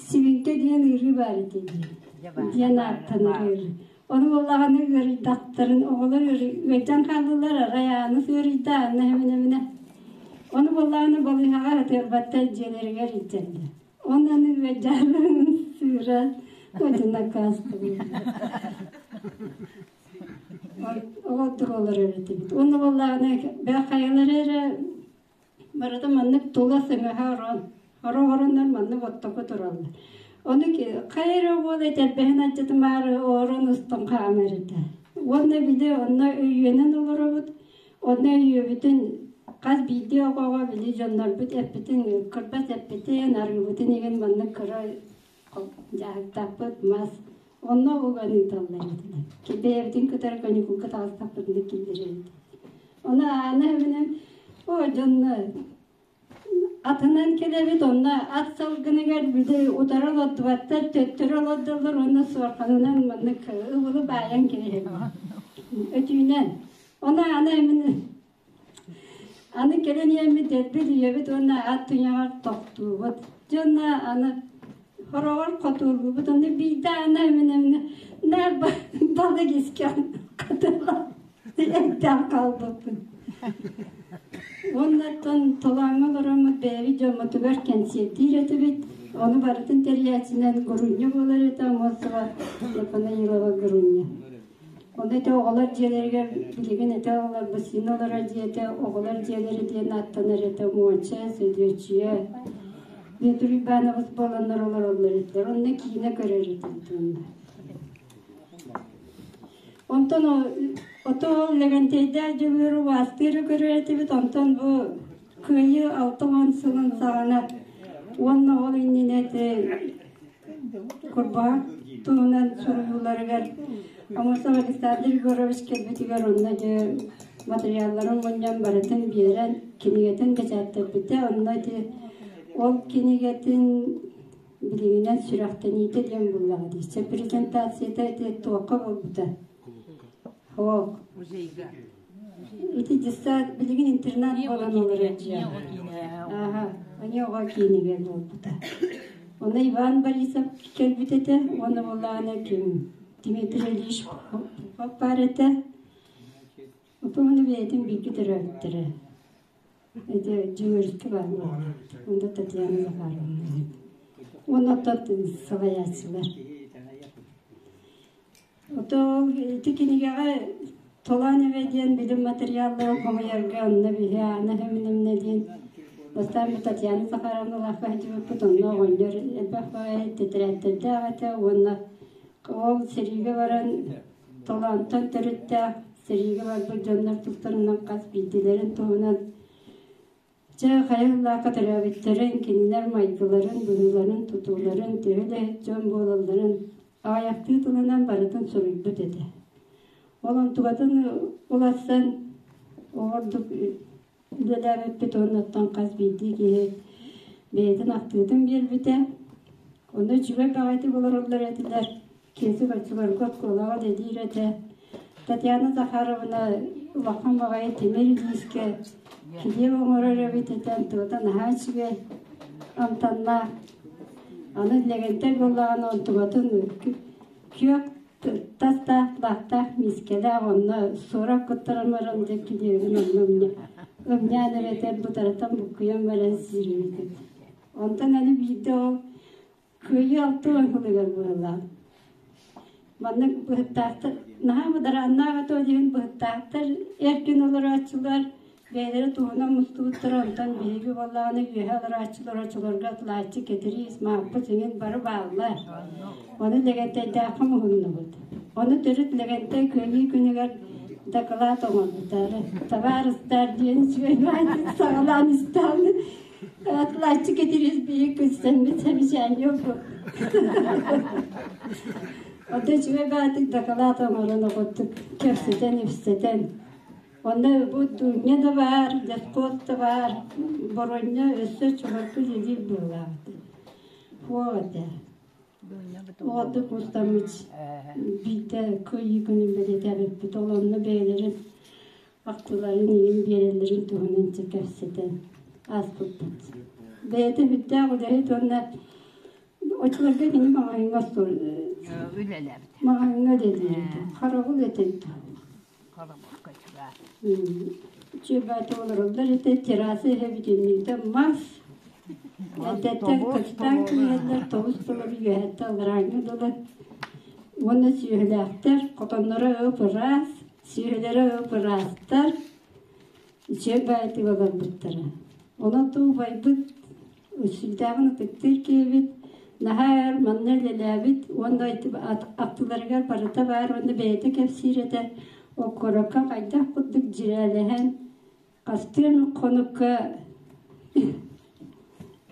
сибиҥкэ диэн ыарыы баар этэ диэн ааттанар ыарыы. Ону буоллаҕына ыарыйдахтарын оҕолор ыалдьан хааллылар, арай Ааныс ыарыйда, Анна эминэ Ону буоллаҕына балыыһаҕа сытыарбаттар дьиэлэригэр илдьэллэр. Онон ыалдьаарын сыыра одинокаастыбын. Оҕо олорор этибит. Уонна буоллаҕына бэл хайалара эрэ барыта маннык тула сыҥаһа орон. Орон ороннор маннык оттоку тураллар. Ону хайа эрэ уол этэрбэһин алдьатымаары оорон устан хаамар этэ. Уонна били онно өйүөнэн олоробут, онно өйүөбүтүн хас биирдии оҕоҕо били дьоннорбут эппитин, кырбас эппитин, арыыбытын игин маннык кыра дьаһыктаахпыт мас онно уган ыыталлар этилэр. Бэйэбитин кытары каникулга таҕыстахпытына киллэрэр этибит. Ону аана эбинэн о дьонно Атынан кэлэбит, онно ат салгыныгар били утары олордубаттар, төттөрү олордоллор уонна суорҕанынан маннык ыбылы баайан кэбиһэллэр. Өтүүнэн. Ону аны мин аны кэлэн иһэммит дэлби ийэбит уонна ат туйаҕар тохтуубут. Дьэ онно аны хороҕор хотуургубут, онно биирдэ аны мин наар балык искэн хатылла Эттээх хаалбыппын. Уоннаттан толооҥҥо олороммут бэйэбит дьоммутугар кэнсиэртиир этибит. Ону барытын тэрийээччинэн Гурунньа буолар этэ, Аммосова Японаилова Гурунньа. Ону ити оҕолор дьиэлэригэр билигин ити олорбут син олорор дьиэтэ оҕолор дьиэлэрэ диэн ааттанар этэ Муоча, Сөдүөччүйэ, Петр Иванович буоланнар олороллор этилэр. Онно киинэ көрөр этибит уонна. Онтон ото ол Лэгэнтэйдээх Дьөгүөрү убаастыыры көрөр этибит, онтон бу Кыайыы 60 сылын саҕана уонна ол иннинэ ити Курбаһах туһунан суруйууларыгар Аммосов Александр Егорович кэлбитигэр онно дьэ материалларын мунньан барытын биэрэн кинигэтин бэчээттэрбитэ. Онно ити ол кинигэтин Билигинэн сүрэхтэниитэ диэн буоллаҕа дии. Чэ презентацията ити туохха буолбута? Суох. Музейга. Ити дьыссаат билигин интернат буолан олорор дьиэ. Аха, они оҕо киинигэр буолбута. Онно Иван Борисов кэлбит этэ, уонна буоллаҕына ким Дмитрий Ильич Попов баар этэ. Оппуну бэйэтин бииргэ төрөөбүттэрэ. Ити Дьөгүөрүскэ баар буолла. Онно Татьяна Захаровна. Уонна оттон салайааччылар. Ото ол ити кинигэҕэ Толоон эбэ диэн билим материалларын хомуйарга онно биһи Аана Хэминэмнэ диэн бастаан бу Татьяна Захаровна лаахха сылдьыбыппыт онно оҕонньор элбэх баҕайы тэтэрээттэрдээх этэ уонна ол сэриигэ баран Толоонтон төрүттээх сэриигэ барбыт дьоннор тустарынан хас биирдиилэрин туһунан дьэ хайа сыллаахха төрөөбүттэрин, кинилэр майгыларын, быһыыларын, тутууларын, төһө үлэһит дьон буолалларын аҕыйахтыы тылынан барытын суруйбут этэ. Ол онтукатын уларсан ордук үлэлээбиппит уонна хас биирдии киһи бэйэтин ахтыытын биэрбитэ. Онно үчүгэй баҕайытык олороллор этилэр. Киэсик оччолорго оскуолаҕа үлэлиир этэ. Татьяна Захаровна улахан баҕайы тимир илиискэ килиэп оҥорор эбит этэ, онтугата наһаа үчүгэй амтаннаах. Аны Лэгэнтэй буоллаҕына онтугатын күөх тастаах лаахтаах миискэлээх онно суорак куттаран баран дьэ килиэбин онно ымньаан эбэтэр бытарытан буккуйан баран сиир эбит. Онтон аны биирдэ ол Кыайыы 60 сылыгар быһыылаах. Маннык быһыттаахтар, наһаа бадарааннаах этэ ол иһин быһыттаахтар эр күн олорооччулар бэйэлэрэ туһунан мустубуттара, онтон биһиги буоллаҕына үөһэ олорооччулар оччолорго атлааччы, Кэтириис, Мааппыс иҥин бары бааллар. Ону Лэгэнтэйдээххэ муһуннубут. Ону төрүт Лэгэнтэй Кыайыы күнүгэр дакылаат оҥорбуттара. Табаарыстар диэн үчүгэй саҕалаан истэҕин Атлааччы Кэтириис биһи күссэммит сэмичээнньэ бу. Оттон үчүгэй баатык дакылаат оҥорон оҕотук кэпсэтэн-ипсэтэн. Онно бу Дуня да баар, Левкот да баар, Боронньо өссө чугастык үлэлиир быһыылаах этэ. Суох этэ. Оҕотук устаммыт биирдэ кыайыы күнүн бэлиэтээбиппит. Ол онно бэйэлэрин Ахтыларын иһин биэрэллэрин туһунан чэ кэпсэтэн ааспыппыт. Бэйэтэ сүрдээх үлэһит уонна оччолорго кини маҕаһыыҥҥа остуол Үлэлээбит. маҕаһыыҥҥа үлэлиир этэ. Харабыл этэ. Харабылка чугас. Чүөбээтэ олороллор этэ, терраса иһэ бүтүннүүтэ мас. Эрдэттэн качтаан киирэллэр, тобус толору үөһэттэн алларааҥҥа дылы. Уонна сүөһүлээхтэр, хотонноро ып-ыраас, Сүөһүлэрэ ып-ыраастар, үчүгэй баайытык олорбуттара. Онон туу убайбыт сүрдээҕин ытыктыыр киһибит. Наһаа өр манна үлэлээбит уонна аттыларыгар барыта баар уонна бэйэтэ кэпсиир этэ. Оккорокко хайдах курдук дьирээлэһэн хастыан хонукка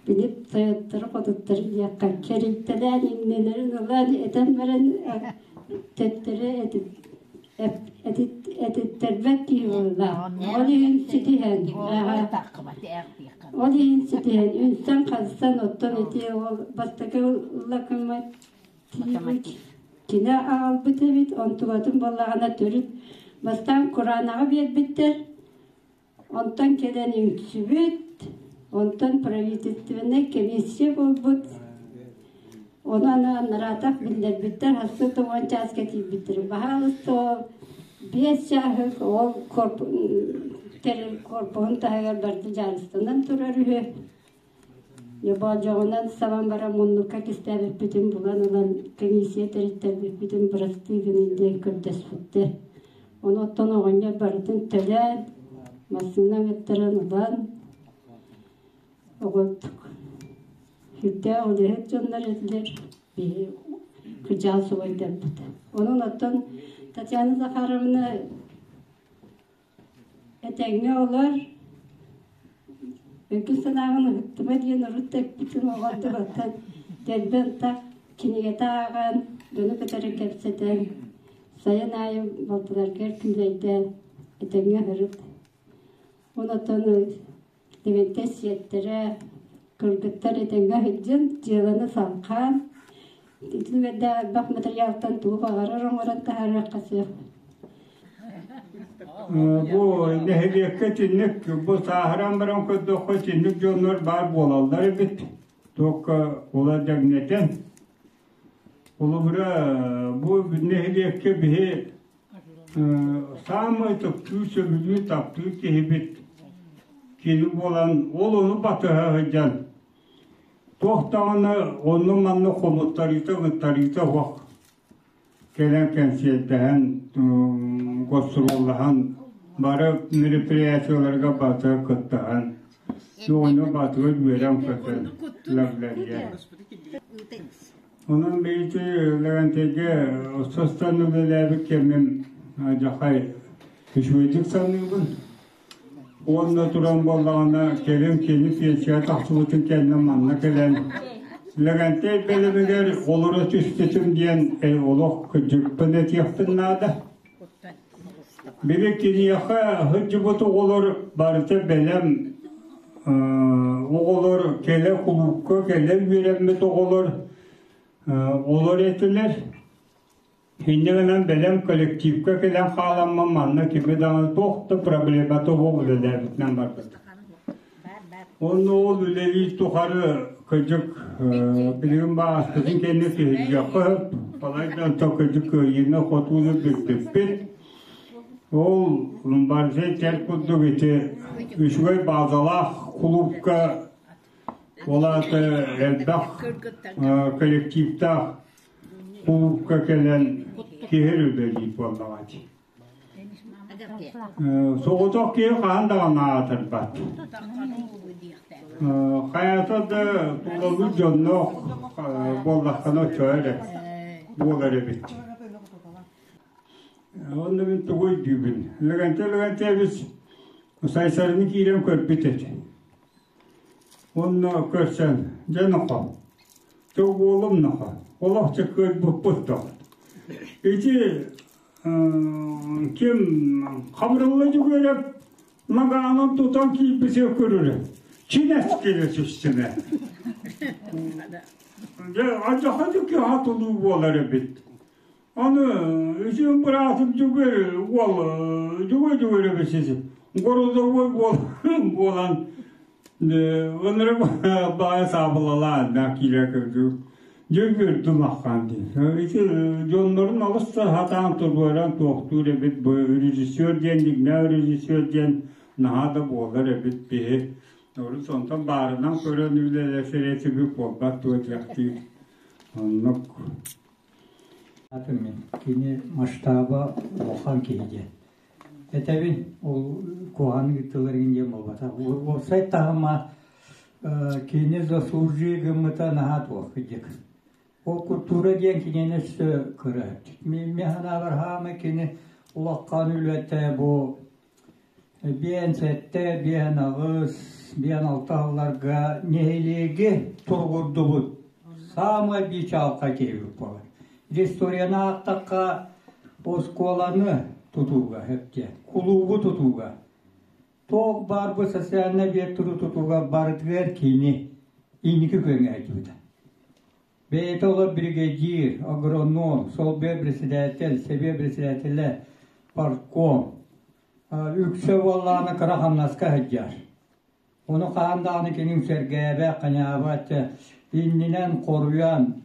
били тойоттору хотуттары диэххэ кэрийтэлээн иннилэрин ылан этэн баран төттөрү этиттэрбэт киһи буолла. Ол иһин ситиһэн ол иһин ситиһэн үнсэн-хансан оттон ити ол бастакы локомотив кини аҕалбыт эбит, онтубатын буоллаҕына төрүт бастаан кураанаҕа биэрбиттэр, онтон кэлэн үҥсүбүт, онтон правительственнай комиссия буолбут, Онон нараатах биллэрбиттэр хассы 10 чааска тиийбиттэр. Баһаалыста ол 5 чааһык ол корпуһун таһыгар барыта дьаарыстанан турар үһү. Болдьоҕунан сабан баран муннукка кистээбиппитин булан ылан комиссия тэриттэрбиппитин бырастыы гынын диэн көрдөспүттэр. Ону оттон оҕонньор барытын төлөөн, массыына ыҥыттаран ылан оҕолордук сүрдээх үлэһит дьоннор этилэр биһи кырдьаҕас убайдарбыт. Онон оттон Татьяна Захаровна этэҥҥэ олор өйгүн санааҕын ыһыктыма диэн урут да эппитим оҕордубаттан дэлби ынтах кинигэтэ ааҕан дьону кытары кэпсэтэн сайын аайы балтыларгар күүлэйдээн этэҥҥэ сырыт. Онон Левентей сиэттэрэ, кыргыттар этэҥҥэ сылдьан, дьыаланы салҕаан, итиннэрдээх элбэх матырыйаалтан тугу баҕарар оҥорон таһаарыахха сөп. Бу нэһилиэккэ итинник бу сааһыран баран көрдөххө итинник дьоннор баар буолаллар эбит. Туохха ола дьаҥнэтэн. Холобура бу нэһилиэккэ биһи Саамай таптыыр, сөбүлүүр, таптыыр киһибит кини буолан, ол ону батыһа сылдьан, туох даҕаны онно-манна хомуттарыыта, ыттарыыта суох кэлэн кэнсиэрдэһэн, гостуруоллаһан, бары мероприятиеларга бары кыттыһан, оҕонньор баатыгар үөрэн-көтөн лэглэрийэн. Онон биһиги Лэгэнтэйгэ состан үлэлээбит кэмим дьахай үчүгэйдик саныыбын. Уонна туран буоллаҕына кэлин кини пенсияҕа тахсыбытын кэннэ манна кэлэн Лэгэнтэй бэлэмигэр олоро түспүтүм диэн олох кырдьыкпын этиэхпин наада. Били киниэхэ сылдьыбыт оҕолор барыта бэлэм оҕолор кэлэ кулуупка кэлэ үөрэммит оҕолор олор этилэр. Инньэ гынан бэлэм коллективка кэлэн хааламмын манна кими даҕаны туох да проблемата суох үлэлээбитинэн барбыт. Онно ол үлэлиир тухары кырдьык билигин бааспытын кэннэ киһиргиэххэ сөп. Балайда онтон кырдьык кыайыыны-хотууну билбиппит. Ол Баржай кэл курдук ити үчүгэй баазалаах кулуупка ол аата элбэх коллективтаах кулуупка кэлэн киһи үлэлиир буоллаҕа дии. Соҕотох киһи хаһан даҕаны аатырбат. Хайата да тулалыыр дьонноох буоллаххына оччо эрэ буолар эбит. Онно мин тугу өйдүүбүн? Лэгэнтэй Лэгэнтэйэбис Сайсарыны киирэн көрбүт этэ. Онно көрсөн, дьэ нохо, туг уолум нохо, олох чыккыйбыппыт тоҕо. Ити ким Хабырылла Дьүгүөрэп магаанын тутан киирбитэ көрөрө. Чинэс кэлэ түстүмэ. Дьэ, алдьархай дьүккү тулуу буолар эбит. Аны үчүгэй быраатым Дьүгүөр уол Дьүгүөр Дьүгүөрэбис городовой буолан ынырык баайа саабылалаан да киирэ кырдьык Дьүгүөрдүм аххан дии. Ити дьоннорун алыс да сатаан туруоран туохтуур эбит бу режиссер диэн дьиҥнээх режиссер диэн наһаа да буолар эбит биһи. Орус онтон баарынан көрөн үлэлэсэр этибит буолбат дуо диэхтиир. Оннук. Атын мин кини масштаба улахан киһи диэн. Этэбин, ол куһаҕан ыытыллар диэн буолбатах. Уопсай таһыма Кини заслужи гыммыта наһаа туох кырдьык. Ол культура диэн кинини өссө кыра. Мин санаабар хаамай кини улахан үлэтэ бу 57, 58, 56 сылларга нэһилиэги туругурдубут. Саамай биир киһибит буолар. Историяны аахтахха оскуоланы тутууга, кулуубу тутууга, туох баар бу социальнай объектары тутууга барытыгар кини инники күөҥҥэ сылдьыбыта. Бэйэтэ олор бригадир, агроном, солбуйар председатель, сэбиэ председателэ, партком. Үксэ буоллаҕына кыра хамнаска сылдьар. Ону хаһан даҕаны кини үҥсэргээбэт, ханьаабат, иннинэн хоруйан,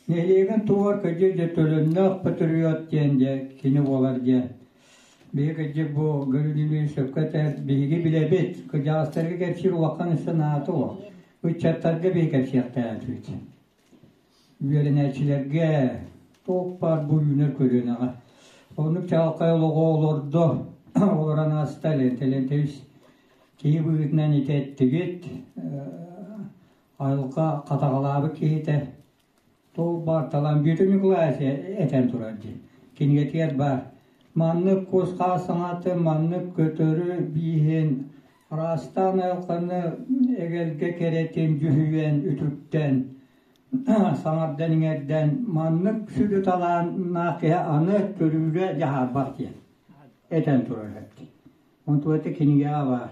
нэһилиэгин туһугар кырдьык дьэ төлөннөөх патриот диэн дьэ кини буолар диэн. Биһиги кырдьык бу Гаврил сөпкө этэр, биһиги билэбит, кырдьаҕастарга кэпсиир улахан өссө наада олох. Ыччаттарга биһиги кэпсиэхтээхпит. Үөрэнээччилэргэ туох баар бу үүнэр көлүөнэҕэ. Оннук чаҕылхай олоҕу олордо, олорон ааста Лентэлэнтэбис киһи быһыытынан ити эттигит, айылҕа хатаҕалаабыт киһитэ туох баар талаан Бүөтүр Ньукулаевич этэн турар дии. Кинигэтигэр баар. Маннык кус-хаас саҥаты, маннык көтөрү бииһин араастаан айылҕаны эгэлгэ кэрэтин дьүһүйэн, үтүктэн, саҥардан иҥэрдэн маннык сүдү талааннаах киһи аны төрүүрэ дьаһаарбат диэн этэн турар эбит. Онтугата кинигэҕэ баар.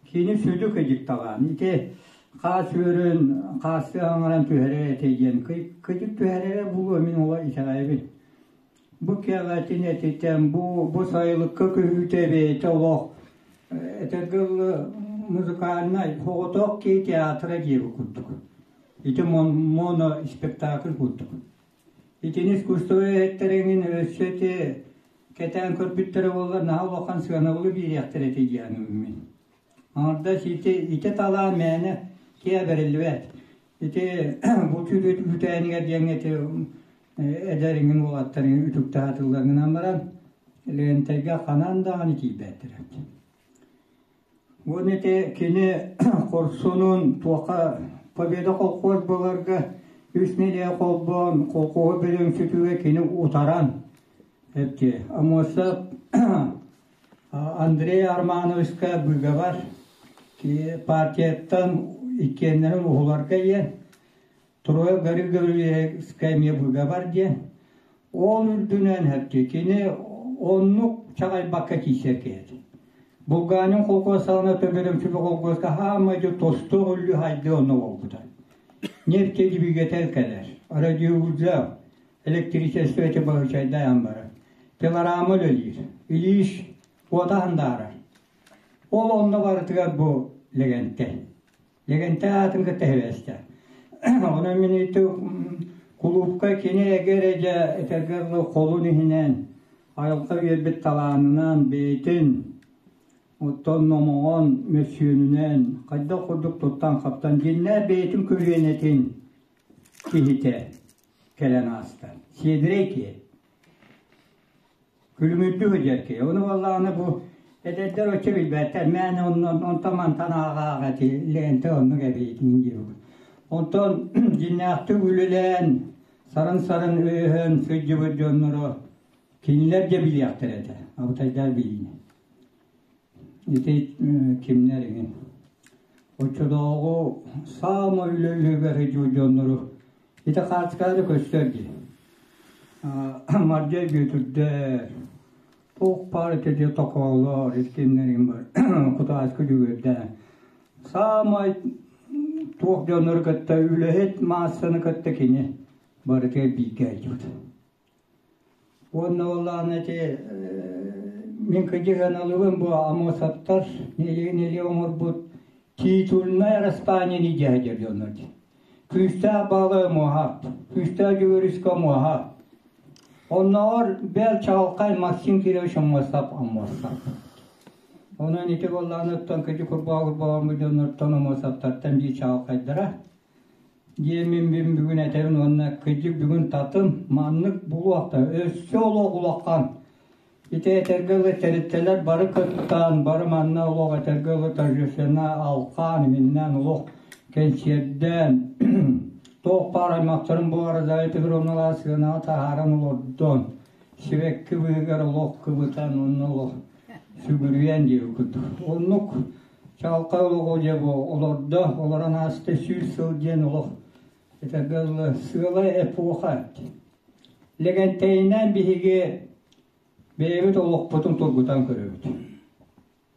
Кини сүдү кыдьык талаан. Ити хаас үөрүн хаастыы аҥаран түһэрэр этэ диэн кыдьык түһэрэрэ буолуо мин ола итэҕэйэбин. Бу кэҕэтин этитэн, бу бу сайылыкка көһүүтэ бэйэтэ олох этэргэ дылы музыкальнай соҕотох киһи театра диэбит курдук. Ити моно спектакль курдук. Итини искусство эһэттэриҥин өссө ити кэтээн көрбүттэрэ буоллар наһаа улахан сыанабылы биэриэхтэрэ этэ диэн мин. Аҥардас ити ити талаан мээнэ киэ бэриллибэт. Ити бу үүтээнигэр диэҥҥэ ити эдэр иҥин уолаттарын үтүктэ сатыылларынан баран Лентайга ханан даҕаны тиийбэттэр. Уонна ити кини хорсунун туохха Победа колхоз буоларга үс нэдиэлэ холбоон колхоһу бөлөҥсүтүүгэ кини утаран эпти. Амосов Андрей Армановичка быыгабар партияттан иккиэннэрин уһуларга диэн Троев Гаврил Гаврильевичка эмиэ быыгабар диэн ол үрдүнэн эпти кини оннук чаҕайбакка киирсэр киһи этэ. Булганин холкуос саҕана Төбөрөмчүбэ холкуоска хаамай тосту өллүү хайдыы онно буолбута. Нефтедвигатель кэлэр, радиоузел, электричество эти баһычайдаан барар. Пилорама үлэлиир, Ильич уота хандаарар. Ол онно барытыгар бу Лэгэнтэй. Лэгэнтэй аатын кытта сибээстээх. Онон мин ити кулуупка кини эгэр эдьэ этэргэ дылы холун иһинэн айылҕа биэрбит талаанынан бэйэтин оттон номоҕон мөссүөнүнэн хайдах курдук туттан-хаптан дьиннээх бэйэтин көлүөнэтин киһитэ кэлэн ааста. Сиэдэрэй киһи. Күлүмүрдүү сылдьар киһи. Ону буоллаҕына бу эдэрдэр оччо билбэттэр. Мээнэ онтон-мантан ааҕа-ааҕа ити лиэнтэ оннук эбиитин диэбит. Онтон дьиннээхтик үлэлээн, сарын-сарын өйөһөн сылдьыбыт дьонноро кинилэр дьэ билиэхтэрэ этэ. Абытайдаах билиини. Ити кимнэр иҥин. Оччотооҕу саамай үлэ үлүгэр сылдьыбыт дьоннору ити хаартыскаҕа да көстөр дии. Мардьай Бүөтүрдэр, туох баар ити токоолор, итиннэрин бар Кутааскы Дьүгүөрдээн. Саамай туох дьоннору кытта үлэһит маассаны кытта кини барытыгар бииргэ сылдьыбыт. Уонна оллаана ити мин кыдьыганалыбын бу Амосовтар нэһилиэк оҥорбут титульнай араспаанньаны дьаһайар дьоннор дии. Күүстээх баҕа муоһаат, күүстээх дьүгүрүскэ муоһаат. Оннооҕор бэл чаҕылхай Максим Кирович Аммосов Аммосов. Онон ити буоллаҕына кыдьы курбаа курбаҕаммыт дьоннортон Аммосовтартан биир чаҕылхайдара. Диэммин мин бүгүн этэбин уонна кыдьык бүгүн татым маннык булуохта өссө олох улахан. Ити этэргэ дылы тэрилтэлэр бары кыттан, бары манна олох этэргэ дылы торжественно алхаан, иҥиннээн олох кэнсиэрдээн, туох баар аймахтарын бу Розалия Петровналаах сыанаҕа таһааран олордон, сибэкки быыһыгар олох кыбытан, онно олох сүгүрүйэн диэбит курдук. Оннук чаҕылхай олоҕу дьэ бу олордо, олорон ааста 100 сыл диэн олох этэргэ дылы сыалай эпоха. Лэгэнтэйинэн биһиги бэйэбит олохпутун тургутан көрөбүт.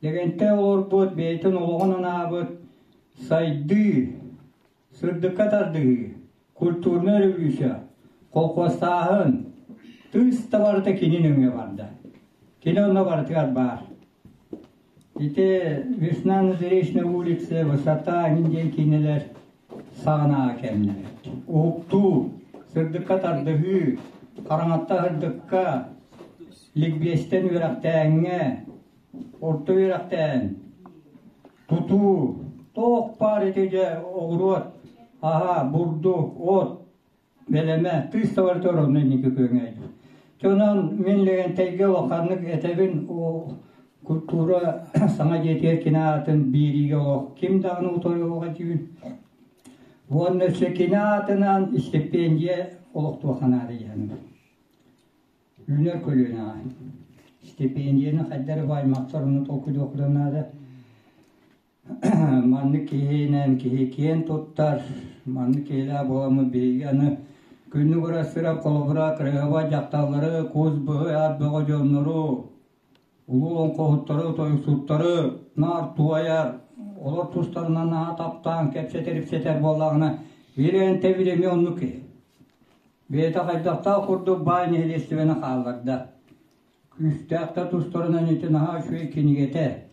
Лэгэнтэй олорбут, бэйэтин олоҕун анаабыт сайдыы, сырдыкка тардыһыы, культурнай революция, колхуостааһын, тыыс да барыта кини нөҥүө барда. Кини онно барытыгар баар. Ити «Весна на Заречной улице», «Высота» диэн киинэлэр саҕанааҕы кэмнэр. Уһуктуу, сырдыкка тардыһыы, хараҥатта сырдыкка, ликбиэстэн үөрэхтээҥҥэ, орто үөрэхтээн, тутуу, туох баар ити дьэ оҕуруот, аһа, бурдук, от, бэлэмэ, тыыс да барыта оронно инники күөҥэ. Онон мин Лэгэнтэйгэ улаханнык этэбин культура саҥа дьиэтигэр кини аатын биэриигэ олох ким даҕаны утарыаҕа диибин. Уонна өссө кини аатынан стипендия олохтуохха наада диэхин. Үүнэр көлүөнэҕэ. Стипендияны хайдах эрэ бааймахтар ону толкуйдуохтарын наада. Маннык киһинэн киһи киэн туттар, маннык киһилээх буоламмыт биһиги аны күннүк ырастыырап холобура кырыһыба дьахталлары, кус быһый ат бөҕө дьоннору, улуу олоҥхоһуттары, тойуксуттары наар туойар, олор тустарынан наһаа таптаан кэпсэтэр-ипсэтэр буоллаҕына, Вилентэ били эмиэ оннук киһи. Бэйэтэ хайдахтаах курдук баай нэһилиэстибэни хаалларда. Күүстээх да тустарынан ити наһаа үчүгэй кинигэтэ.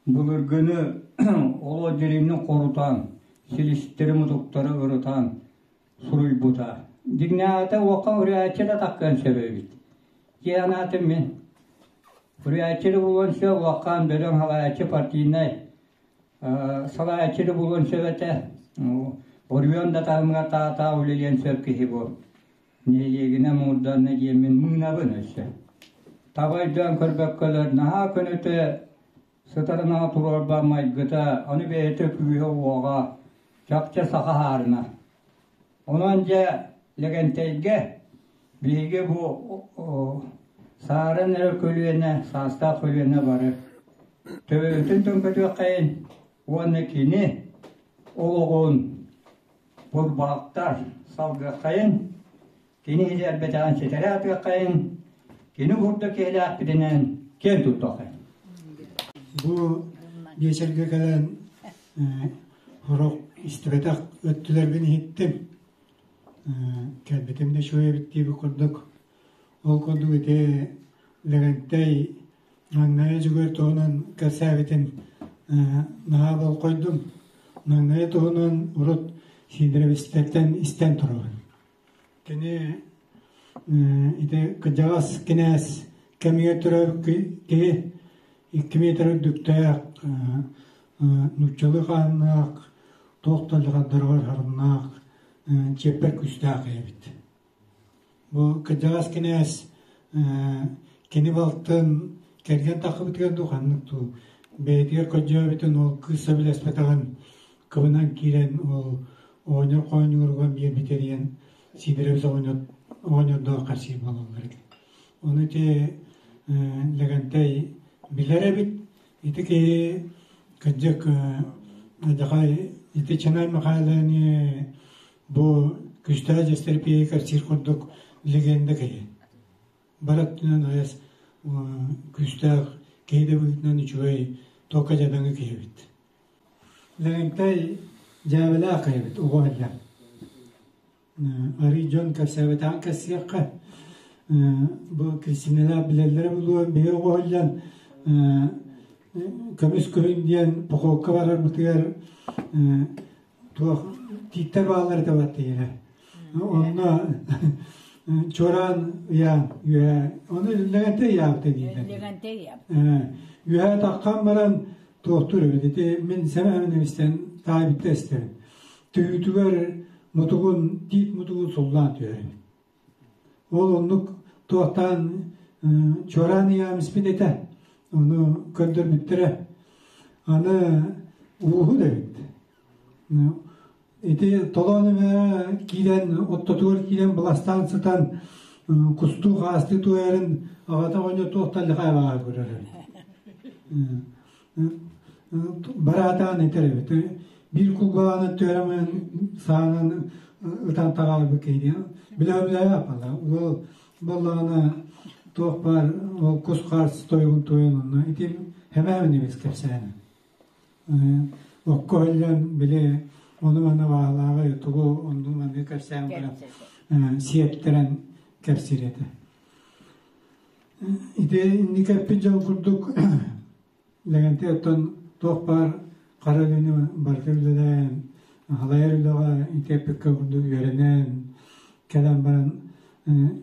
Былыргыны олох дириҥник хорутан, силистэри-мутуктары ырытан суруйбута. Дьиҥнээҕитэ уокка урьааччы да таххыан сөп эбит. Дьиэ анаатым мин. Урьааччы да буолуон сөп, уоккаан бөдөҥ салайааччы партийнай салайааччы да буолуон сөп этэ. Оройуон да таһымыгар таатаа үлэлиэн сөп киһи бу. Нэһилиэгинэн муҥурданна диэммин мыынабын өссө. Таба өйдөөн көрбөккөлөр наһаа көнөтө сытарына туруорба майгыта, ону бэйэтэ күүһэ-уоҕа чахчы саха хаарына. Онон дьэ Лэгэнтэйгэ биһиги бу саарын эрэ көлүөнэ, саастаах көлүөнэ бары төбөбүтүн төҥкөтүөххэйин уонна кини олоҕун Бурбаактар салгыаххайын, кини иһэрбэтэҕин ситэрэ атыаххайын, кини курдук киһилээхпитинэн киэн туттуоххайын. Бу биэчэргэ кэлэн сорох истибэтэх өттүлэрбин иһиттим. Кэлбитим да үчүгэй эбит диэбит курдук. Ол курдук ити Лэгэнтэй Маҥнайы Дьөгүөр туһунан кэпсээбитин наһаа болҕойдум. Маҥнайы туһунан урут Сидоровичтартан истэн турабын. Кини ити кырдьаҕас кинээс кэмигэр төрөөбүт киһи 2 метр үрдүктээх, нууччалыы хааннаах, туох да дьаҕардарыгар харыннаах, чиэппэр күүстээх эбит. Бу кырдьаҕас кинээс кини балтын кэргэн таххыбытыгар дуу ханнык дуу бэйэтигэр көрдьөөбүтүн ол кыыс сөбүлэспэтэҕин кыбынан киирэн ол оҕонньор хоонньугуругар биэрбитэ диэн Сиидэрэбис оҕонньор оҕонньордоох харсыы буолаллар эбит. Ону ити Лэгэнтэй билэр эбит. Ити киһи кырдьык дьахай ити Чанай Михайловны Бу күстээх дьэстэрпиэйи кэпсиир курдук легенда киһи. Бар өттүнэн айас күүстээх киһи да быһыытынан үчүгэй тока дьадаҥы киһи эбит. Лэгэнтэй дьээбэлээх киһи эбит оҕо эллэ. Арый дьон кэпсээбэтэҕин кэпсиэххэ бу Кристиналаах билэллэрэ буолуо биһи оҕо иһиллэн көмүс күһүн диэн походка барарбытыгар туох тииттэр бааллар этэ баттыйара. Онно чуораан ыйаан үөһэ ону Лэгэнтэй ыйаабыта дииллэр. Лэгэнтэй ыйаабыт. Үөһэ таххан баран туохтуур эбит. Ити мин сэмэһэмин истэн таайбытта истэбин. Түһүүтүгэр мутугун тиит мутугун суллаан түһэр эбит. Ол оннук туохтаан Чуораан ыйаамыспыт этэ. Ону көрдөрбүттэрэ. Аны ууһу да эбит. Ити толоон эмэ киирэн, оттотугар киирэн быластаан сытан кустуу хаастыы туойарын аҕата оҕонньор туох таллахай баҕар көрөр эбит. Бараатаан этэр эбит. Биир кулгааны түөрэмэн саанан ытан таҕаарбыт киһи. Билэ-билэ аппала. Уол Буоллаҕына туох баар ол кус-хаас тойугун туойан онно ити хэмээмин эмис кэпсээнэ. Окко иһиллэн били ону-маны баалааҕы тугу онну-маны кэпсээн баран сиэттэрэн кэпсиир этэ. Ити инники эппит дьон курдук Лэгэнтэй оттон туох баар хара үлэни барыта үлэлээн, халайар үлэҕэ ити эппиккэ курдук үөрэнэн кэлэн баран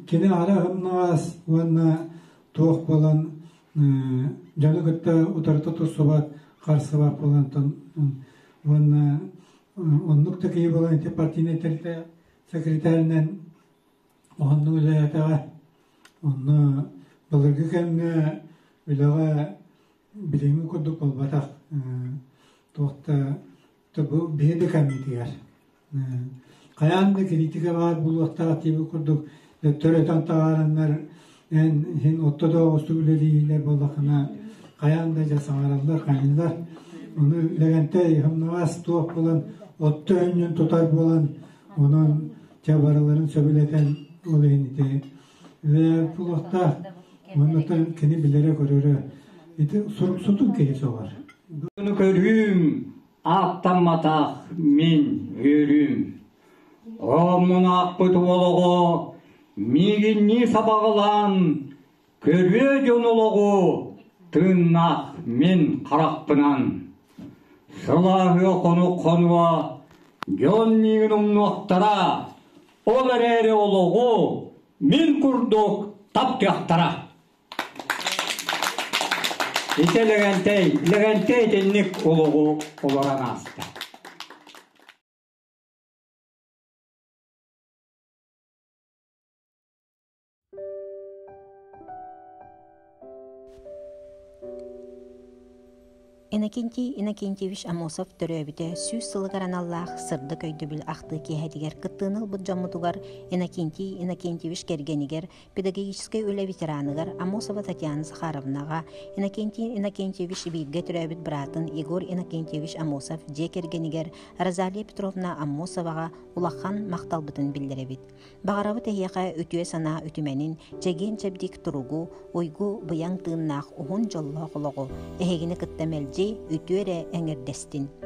кини аһара аһымнаҕас уонна туох буолан дьону кытта утарыта турсубат, харсыбат буолан уонна оннук да киһи буолан ити партийнай тэрилтэ секретарынан Уһуннук үлэлээтэҕэ. Онно былыргы кэмҥэ үлэҕэ билиҥҥи курдук буолбатах. Туох да бу биһи да кэммитигэр хайаан да критика баар буолуохтаах диэбит курдук төрөтөн таһаараннар эн иһин отто да оҕустук үлэлииллэр буоллаххына хайаан да дьэ саҥараллар хайыыллар. Ону Лэгэнтэй хомнугас туох буолан отто өнньүн тутар буолан онон Чэ барыларын сөбүлэтэн ол иһин ити пулуохтаах уонна кини билэрэ-көрөрө ити суруксутун киһи соҕор. Ону көрүүм, ааттамматах мин үөрүүм. Ооммунаахпыт уол оҕо миигиннии сабаҕалаан көрүө дьон олоҕу тыыннаах мин харахпынан. Сылааһыа хонук хонуо, дьон миигин умнуохтара, ол эрээри олоҕу мин курдук таптыахтара. Ити Лэгэнтэй, Лэгэнтэй итинник олоҕу олорон ааста. Иннокентий Иннокентьевич Аммосов төрөөбүтэ 100 сылыгар аналлаах сырдык өйдөбүл ахтыы киэһэтигэр кыттыыны ылбыт дьоммутугар Иннокентий Иннокентьевич кэргэнигэр, педагогическай үлэ ветераныгар Аммосова Татьяна Захаровнаҕа, Иннокентий Иннокентьевич бииргэ төрөөбүт быраатын Егор Иннокентьевич Аммосов дьиэ кэргэнигэр Розалия Петровна Аммосоваҕа улахан махталбытын биллэрэбит. Баҕарабыт эһиэхэ үтүө санаа үтүмэнин, чэгиэн-чэбдик туругу, уйгу-быйаҥ тыыннаах уһун дьоллоох олоҕу, эһигини кытта мэлдьи үтүө эрэ эҥэрдэстин.